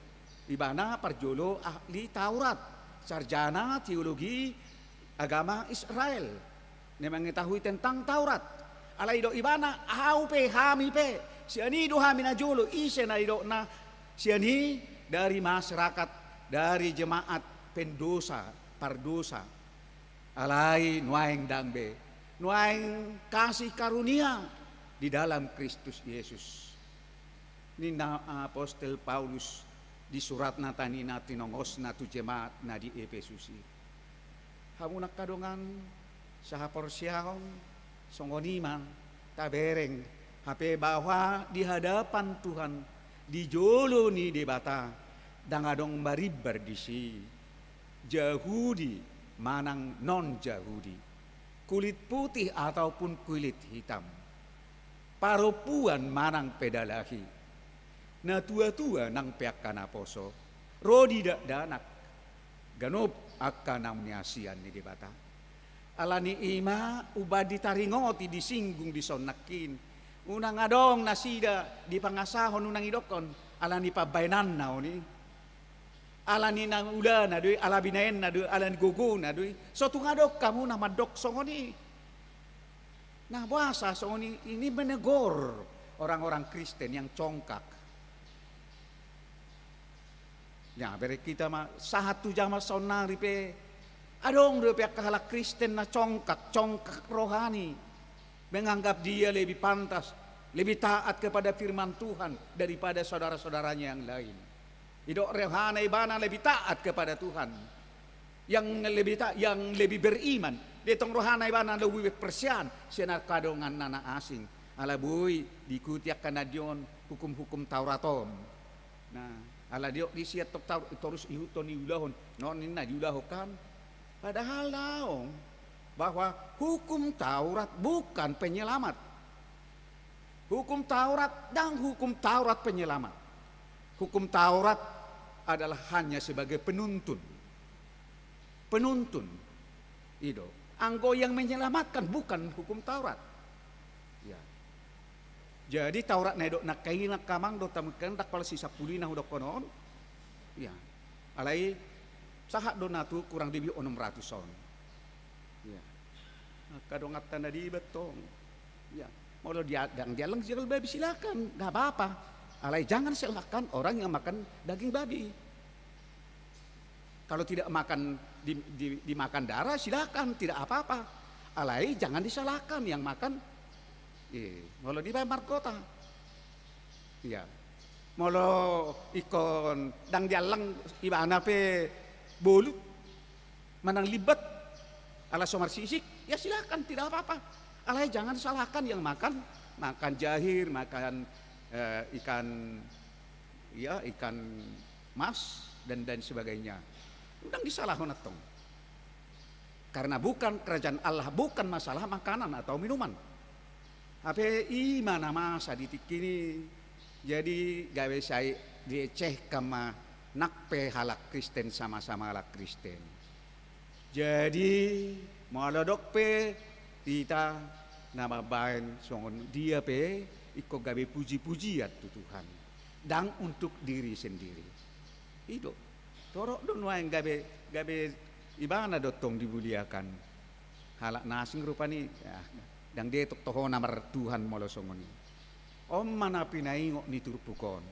Ibana parjolo ahli Taurat, sarjana teologi agama Israel, na mengetahui tentang Taurat. Alai do ibana, ahu pe, hami pe, sian i do hami najolo, ise na nidokna sian i? Dari masyarakat, dari jemaat pendosa, pardosa. Alai nuaeng ndang be, nuaeng kasih karunia di dalam Kristus Yesus. Ninna apostel Paulus di suratna tani na tinongosna tu jemaat na di Epesus i. Hamu na angka dongan sahaporseaon, songon i ma tabereng hape bahwa di hadapan Tuhan, di jolo ni Debata, ndang adong marimbar disi. Jahudi manang non-Jahudi, kulit putih ataupun kulit hitam, parompuan manang pe dalahi, natuatua nang pe angka naposo, ro di dakdanak, ganup angka na niasian ni Debata. Alani i ma umbahen ditaringoti, disinggung dison nangkin. Unang adong nasida dipangasahon, unang didokkon, alani pambahenanna on i. Alani na ulana do i, ala binaenna do i, alani gogona do i. So tung adong hamu na mandok songon i. Nah, boasa songon i, ini menegur orang-orang Kristen yang congkak. Ya, bereng hita ma, sahat tu jaman saonnari pe, adong dope angka halak Kristen na congkak, congkak rohani, menganggap dia lebih pantas, lebih taat kepada firman Tuhan daripada saudara-saudaranya yang lain. Didok rohana ibana lebih taat kepada Tuhan, yang lebih ta-, yang lebih beriman, Dietong rohana ibana lobi berpersian sian angka donganna na asing. Ala boi diikuti angka na di on hukum-hukum Taurat on. Nah, ala diok disi antong Taurat, torus ihuthon, iulahon. Non ninna diulahon kan. Padahal daong, bahwa hukum Taurat bukan penyelamat. Hukum Taurat dan hukum Taurat penyelamat. Hukum Taurat adalah hanya sebagai penuntun. Penuntun. Ido. Anggo yang menyelamatkan bukan hukum Taurat. Ya. Jadi Taurat na idok nangkaningan, amang dohot hamu, ndang pola si sampulu i na hudokkon on. Ya. Alai sahat do na tu kurang lebih onom ratus on. Ya. Angka donganta na dibat tong. Ya. Molo dia, ndang diallang jenggal babi, silakan, nggak apa-apa. Alai jangan salahkan orang yang makan daging babi. Kalau tidak makan, di, di, dimakan darah, silakan, tidak apa-apa. Alai jangan disalahkan yang makan. Eh, molo dibaen margota. Iya. Molo ingkon ndang diallang ibana pe bolut manang limbat, ala so marsisik, ya silakan, tidak apa-apa. Alai jangan salahkan yang makan, makan jahir, makan, eh, ikan, ya, ikan mas, dan, dan sebagainya. Ndang disalahon antong. Karena bukan kerajaan Allah, bukan masalah makanan atau minuman. Hape i ma na masa di tingki i. Jadi gabe sai diecehkan ma nang pe halak Kristen, sama-sama halak Kristen. Jadi molo adong pe hita na mambaen songon dia pe, ingkon gabe puji-pujian tu Tuhan, ndang untuk diri sendiri. I do. Torop do nuaeng gabe, gabe ibana do tong dimuliakan. Halak na asing rupani, ya, ndang dietong tohona martuhan molo songon i. On ma na pinaingot ni turpuk on.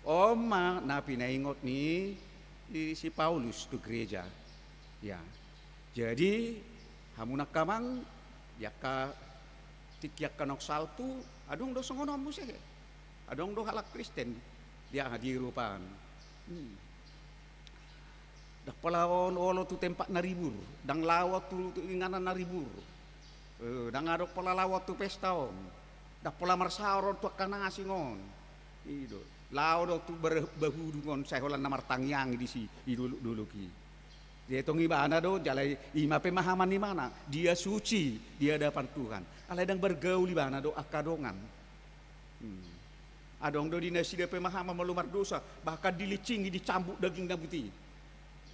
On ma na pinaingot ni, ni si Paulus tu gereja. Ya. Jadi, hamu nangkamang, di angka tingki angka naung salpu, adong do songon on muse. Adong do halak Kristen di aha, di Eropa an. Hmm. Ndang pola on olo tu tempat na ribur, ndang laho tu, tu inganan na ribur. Eh, ndang adong pola laho tu pesta on. Ndang pola marsaor on tu angka na asing on. I do. Laho do tu ber-, bahudung on, sai holan na martangiang disi, di dolok-dolok i. Dietong ibana do, jala i ma pemahaman ibana, dia suci di hadapan Tuhan. Alai ndang bergaul ibana dohot angka dongan. Hmm. Adong do di nasida pemahaman molo mardosa, bahkan dilincingi, dicambuk dagingna buti.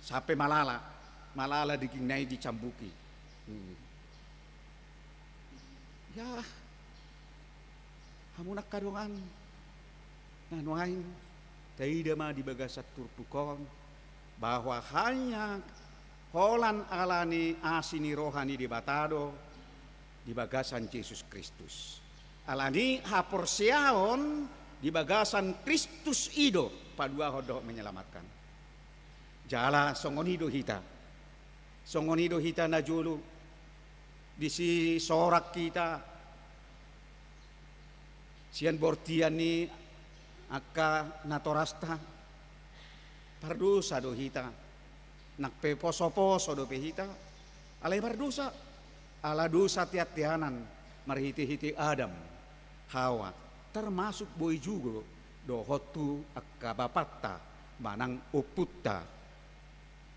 Sampe malala, malala dagingna i dicambuki. Hmm. Ya, hamu nangka dongan, na nuaeng taida ma di bagasan turpuk on, bahwa hanya holan ala ni asi ni roha ni Debata do di bagasan Jesus Kristus. Ala ni haporseaon di bagasan Kristus i do paduahon dohot menyelamatkan. Jala songon i do hita. Songon i do hita na jolo, disi sorak hita sian bortian ni angka natorasta. Pardosa do hita. Nang pe poso-poso dope hita, alai pardosa. Ala dosa tean-teanan marhite-hite Adam, Hawa, termasuk boi jugo dohot tu angka bapanta manang ompunta.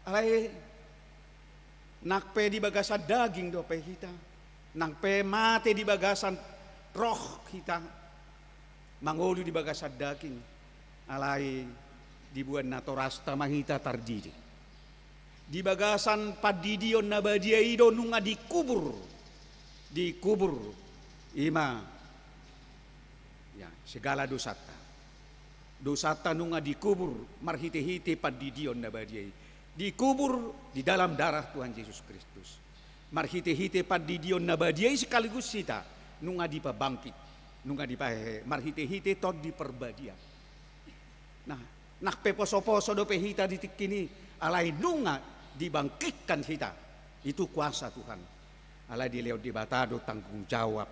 Alai nang pe di bagasan daging dope hita, nang pe mate di bagasan roh hita, mangolu di bagasan daging, alai diboan natorasta ma hita tardidi. Di bagasan pandidion na badia i do nunga dikubur, dikubur i ma, ya, segala dosanta. Dosanta nunga dikubur marhite-hite pandidion na badia i. Dikubur di dalam darah Tuhan Jesus Kristus. Marhite-hite pandidion na badia i sekaligus hita nunga dipabangkit, nunga dipahehe marhite-hite Tondi Parbadia. Nah, nang pe poso-poso dope hita di tingki i, alai nunga dibangkitkan hita. Itu kuasa Tuhan. Alai dilehon Debata do tanggung jawab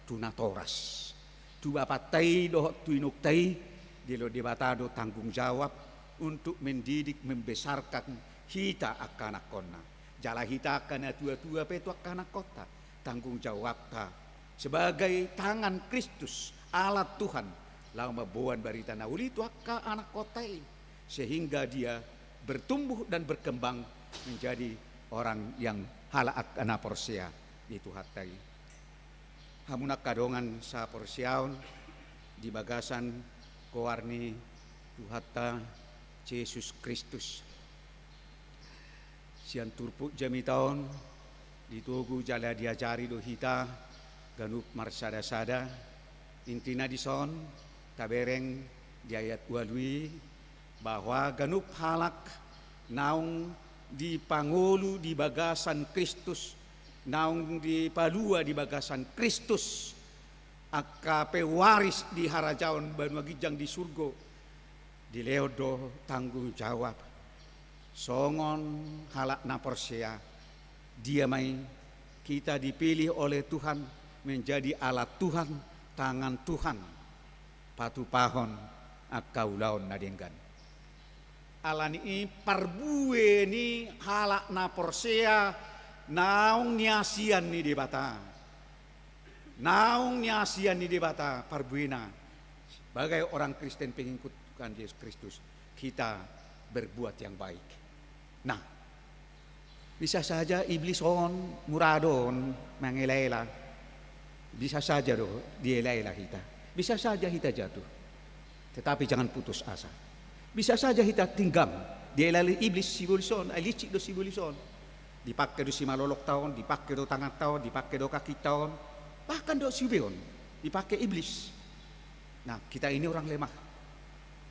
tu natoras. Tu bapanta i dohot tu inongta i, dilehon Debata do tanggung jawab untuk mendidik, membesarkan hita angka anakkonna. Jala hita angka na tua-tua pe tu angka anakkonta, tanggung jawabta sebagai tangan Kristus, alat Tuhan, laho mamboan barita na uli tu angka anakkonta i, sehingga dia bertumbuh dan berkembang menjadi orang yang halak angka na porsea di Tuhanta i. Hamu na angka dongan saporseaon di bagasan goar ni Tuhanta Jesus Kristus. Sian turpuk jamita on, ditogu jala diajari do hita ganup marsada-sada. Intina dison, tabereng di ayat ualu i, bahwa ganup halak naung dipangolu di bagasan Kristus, naung dipalua di bagasan Kristus, angka pewaris di harajaon banua ginjang di surgo, dilehon do tanggung jawab. Songon halak na porsea, dia ma i kita dipilih oleh Tuhan menjadi alat Tuhan, tangan Tuhan, patupahon angka ulaon na denggan. Alani i parbue ni halak na porsea naung niasian ni Debata. Naung niasian ni Debata parbuena. Sebagai orang Kristen, pengikut Tuhan Yesus Kristus, kita berbuat yang baik. Nah, bisa saja iblis on mura do on mangela-ela. Bisa saja do diela-ela hita. Bisa saja hita jatuh. Tetapi jangan putus asa. Bisa saja hita tinggang, diela-ela iblis sibolis on, ai licik do sibolis on. Dipake do simalolokta on, dipake do tanganta on, dipake do kakinta on, bahkan do siubeon, dipake iblis. Nah, kita ini orang lemah.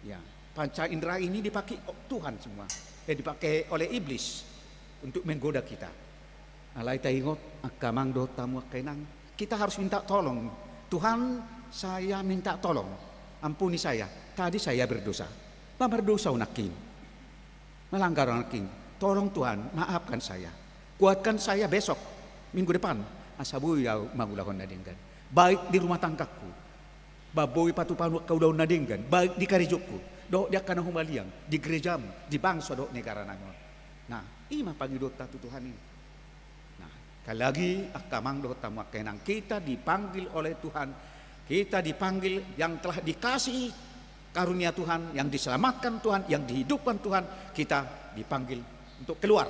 Ya, panca indera ini dipake Tuhan semua. Eh, dipake oleh iblis untuk menggoda kita. Alai taingot, angka amang dohot hamu angka inang, kita harus minta tolong. "Tuhan, saya minta tolong. Ampuni saya. Tadi saya berdosa." Mardosa ho nangkin. Melanggar ho nangkin. "Tolong Tuhan, maafkan saya. Kuatkan saya besok, minggu depan. Asa boi ahu mangulahon na denggan. Baik di rumah tanggaku. Ba boi patupahon angka ulaon na denggan. Baik di karejongku. Dohot di angka na humaliang. Di gerejam. Di bangso dohot negara nami on." Nah, i ma pangidoanta tu Tuhan i. Nah, sekali lagi, angka amang dohot hamu angka inang, kita dipanggil oleh Tuhan, kita dipanggil yang telah dikasih karunia Tuhan, yang diselamatkan Tuhan, yang dihidupkan Tuhan, kita dipanggil untuk keluar,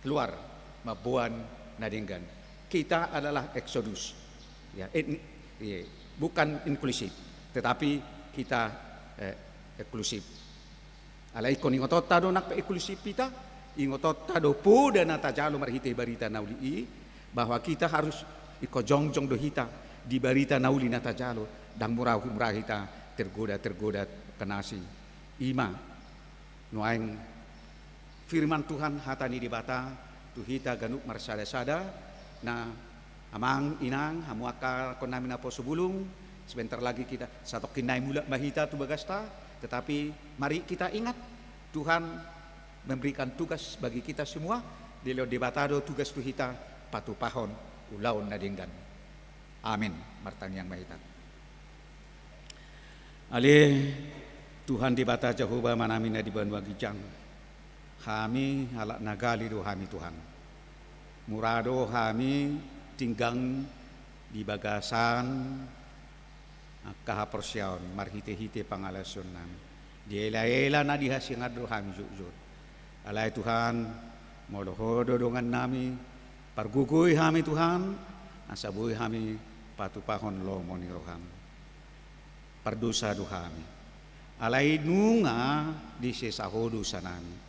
keluar, mamboan na denggan. Kita adalah eksodus, ya, in-, iya, bukan inklusif, tetapi kita, eh, eksklusif. Alai ingkon ingotonta do nang pe inklusif hita, ingotonta do poda na tajalo marhite barita na uli i, bahwa kita harus ingkon jongjong do hita di barita na uli na tajalo, ndang mura-mura hita tergoda-tergoda angka na asing. I ma nuaeng firman Tuhan, hata ni Debata tu hita ganup marsada-sada. Nah, amang, inang, hamu angka rakkon nami naposo bulung, sebentar lagi kita, satongkin nai mulak ma hita tu bagasta, tetapi mari kita ingat, Tuhan memberikan tugas bagi kita semua, dilehon Debata do tugas tu hita, patupahon ulaon na denggan. Amin. Martangiang ma hita. Ale Tuhan Debata Jahowa, Amanami na di banua ginjang, hami halak na gale do hami, Tuhan. Mura do hami tinggang di bagasan angka haporseaon marhite-hite pangalaosionnami. Diela-ela na di hasiangan do hami jotjot. Alai Tuhan, molo Ho do dongannami, pargogoi hami, Tuhan, asa boi hami patupahon lomo ni roham. Pardosa do hami. Alai nunga disesa Ho dosanami.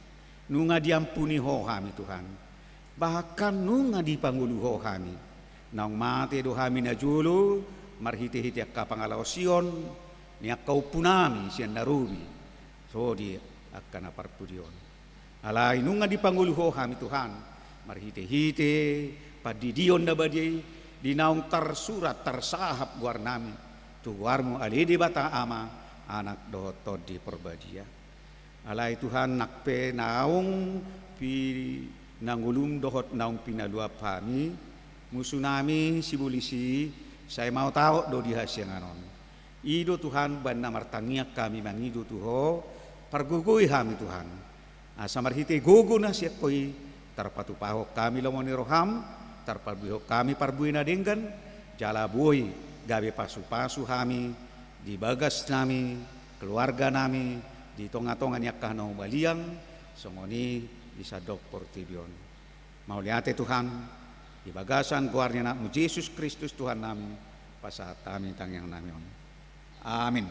Nunga diampuni Ho hami, Tuhan. Bahkan nunga dipangolu Ho hami. Naung mate do hami najolo, marhite-hite angka pangalaosion ni angka ompunami sian na robi ro di angka na parpudi on. Alai nunga dipangolu Ho hami, Tuhan, marhite-hite pandidion na badia i, di naung tarsurat, tarsahap goarnami tu goarmu, ale Debata Ama, Anak dohot Tondi Porbadia. Alai Tuhan, nang pe naung pinangolum dohot naung pinaluap hami, musunami sibolis i, sai maotaot do di hasiangan on. I do Tuhan, baen na martangiang hami mangido tu Ho, pargogoi hami Tuhan. Asa marhite gogo na sian Ho i, Tarpatupahon hami lomo ni roham, tarparbue hami parbue na denggan, jala boi gabe pasupasu hami di bagasnami, keluarganami, di tongatonga ni angka na humaliang, songon i di sandok portibi on. Mauliate Tuhan, di bagasan goar ni Anakmu Jesus Kristus Tuhannami, pasahat hami tangiangnami on. Amin.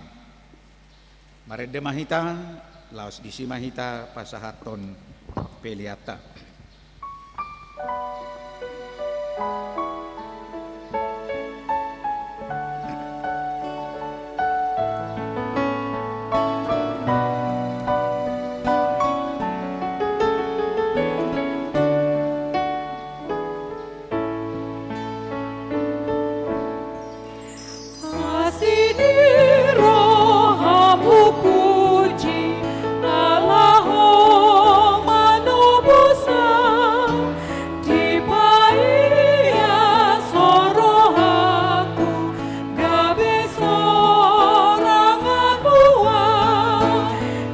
Marende ma hita, laos disi ma hita pasahathon peleanta. Asi di rohamu puji, ala Ho manobushon, dipaias Ho rohangku, gabe sorangan mual,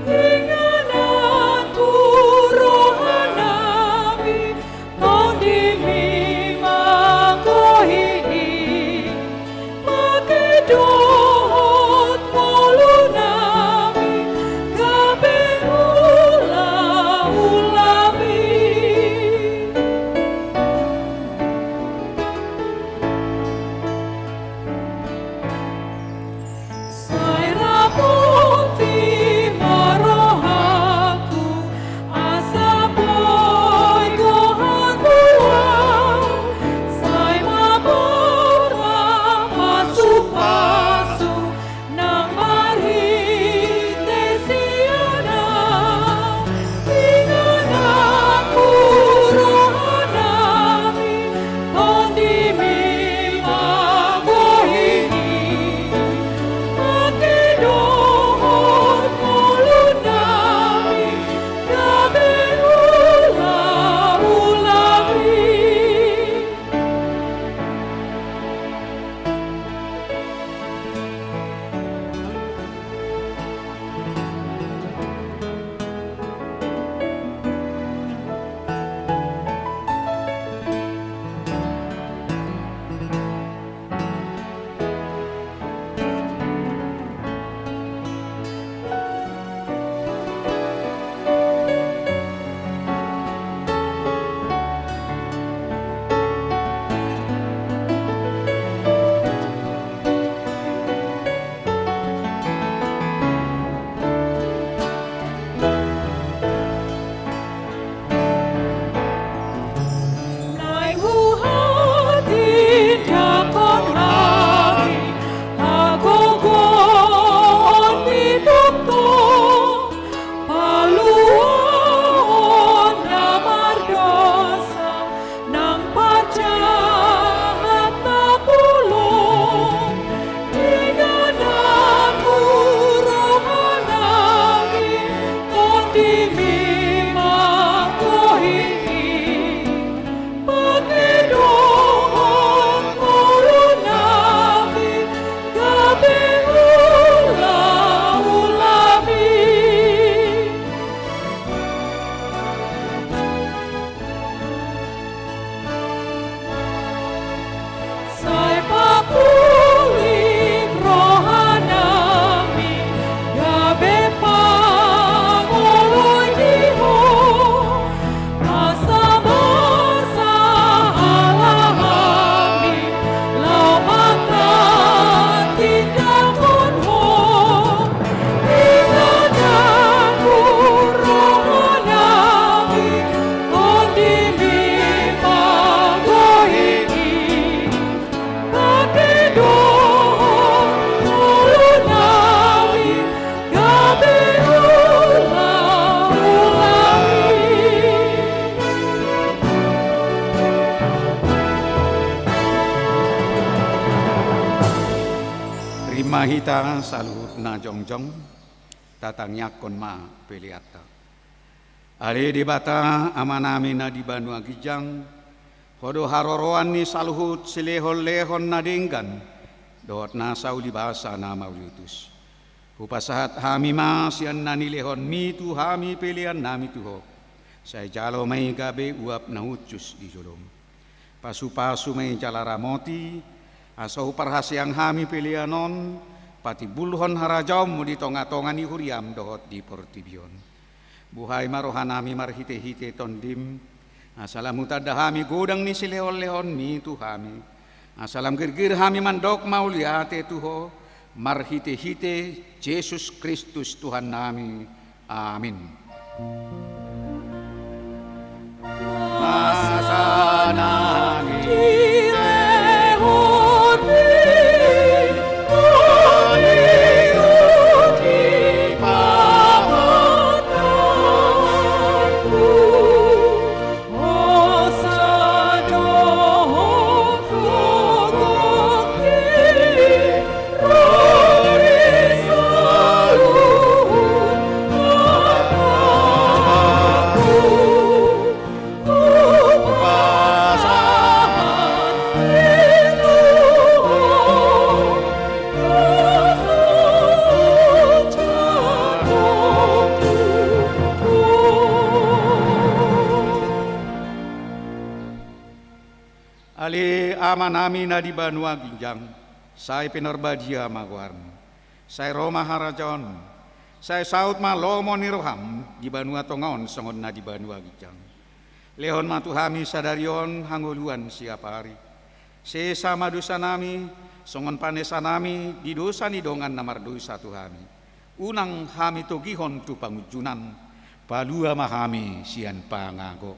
inganan tu rohanami, tondimi ma Ho i, pake dohot ngolunami, gabe ulaulami. Sai rapoti ma rohangku, asa boi goarmu, sai mamora pasupasu nang marhite sian Ho. Inganan tu rohanami, tondimi ma Ho i, pake dohot ngolunami, gabe ulaulami. Naeng huhatindangkon hami hagogoon ni tongon, paluahon na mardosa nang parjahat na bolon. Inganan tu rohanami, tondimi ma Ho i, pake dohot ngolunami, gabe ulaulami. Sai papulik rohanami, gabe pangoloi di Ho, asa boi sahala hami laho manghatindangkon Ho. Inganan tu rohanami, tondimi ma Ho i, pake dohot ngolunami, gabe ulaulami. Rima hita saluhutna jongjong, tatangiangkon ma peleanta. Ale Debata Amanami na di banua ginjang, Ho do haroroan ni saluhut silehonlehon na denggan dohot nasa ulibasa na mauliutus. Hupasahat hami ma sian na nilehonmi tu hami peleannami tu Ho, Sai jalo ma i gabe uap na hushus di jolom. Pasupasu ma i jala ramoti, asa huparhaseang hami pelean on, patimbulhon harajaonmu di tongatonga ni huriam dohot di portibi on. Buhai ma rohanami marhitehite Tondim, asa lam hutanda hami godang ni silehonlehonmi tu hami, asa lam girgir hami mandok mauliate tu Ho, marhitehite Jesus Kristus Tuhannami. Amin. Ale Amanami na di banua ginjang, sai pinarbadia ma goarmu. Sai ro ma harajaonmu. Sai saut ma lomo ni roham di banua tonga on songon na di banua ginjang. Lehon ma tu hami sadari on hangoluan siapari. Sesa ma dosanami, songon panesanami di dosa ni dongan na mardosa tu hami. Unang hami togihon tu pangunjunan, palua ma hami sian pangago.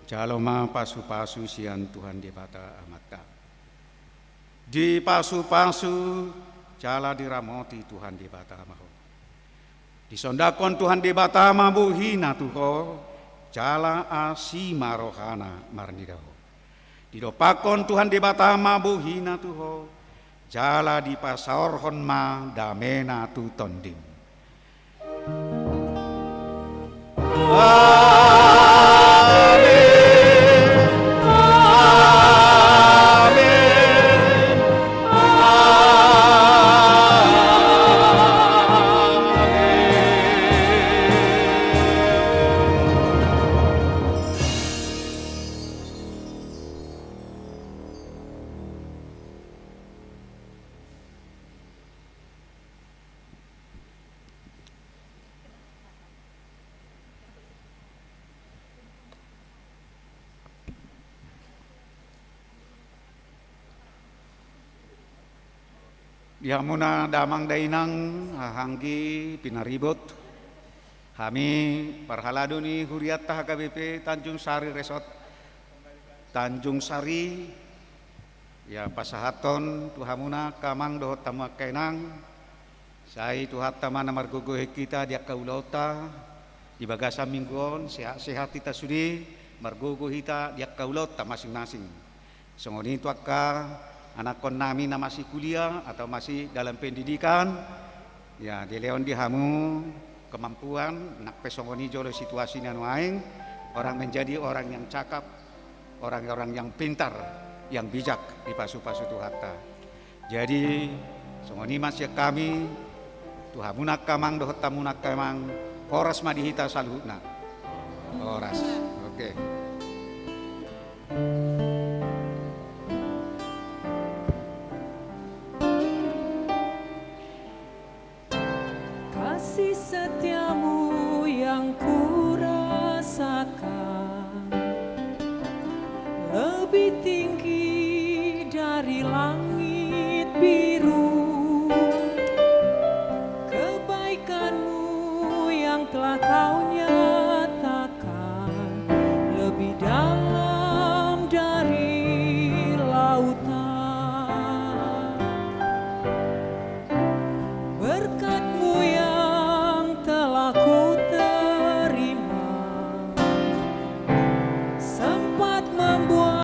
Jalo ma pasupasu sian Tuhan Debata Amanta. Dipasupasu jala diramoti Tuhan Debata ma ho. Disondangkon Tuhan Debata ma bohina tu ho, jala asi ma rohana marnida ho. Didompakkon Tuhan Debata ma bohina tu ho, jala dipasaorhon ma damena tu tondim. Di hamuna damang dainang, haha anggi pinaribot, hami parhalado ni hurianta H K B P Tanjung Sari Resort Tanjung Sari, ia pasahathon tu hamuna angka amang dohot hamu angka inang, sai Tuhanta ma na margogohon hita di angka ulaonta di bagasan minggu on, sehat-sehat hita sude, margogo hita di angka ulaonta masing-masing. Songon i tu angka anakkonnami na masih kuliah atau masih dalam pendidikan, ia dilehon di hamu kemampuan, nang pe songon i jolo situasi na nuaeng, orang menjadi orang yang cakap, orang-orang yang pintar, yang bijak, dipasupasu Tuhanta. Jadi, songon i ma sian hami, tu hamuna angka amang dohot hamuna angka inang, horas ma di hita saluhutna. Horas. Oke. Kasih setiamu yang kurasakan lebih tinggi dari langit biru. Kebaikanmu yang telah kau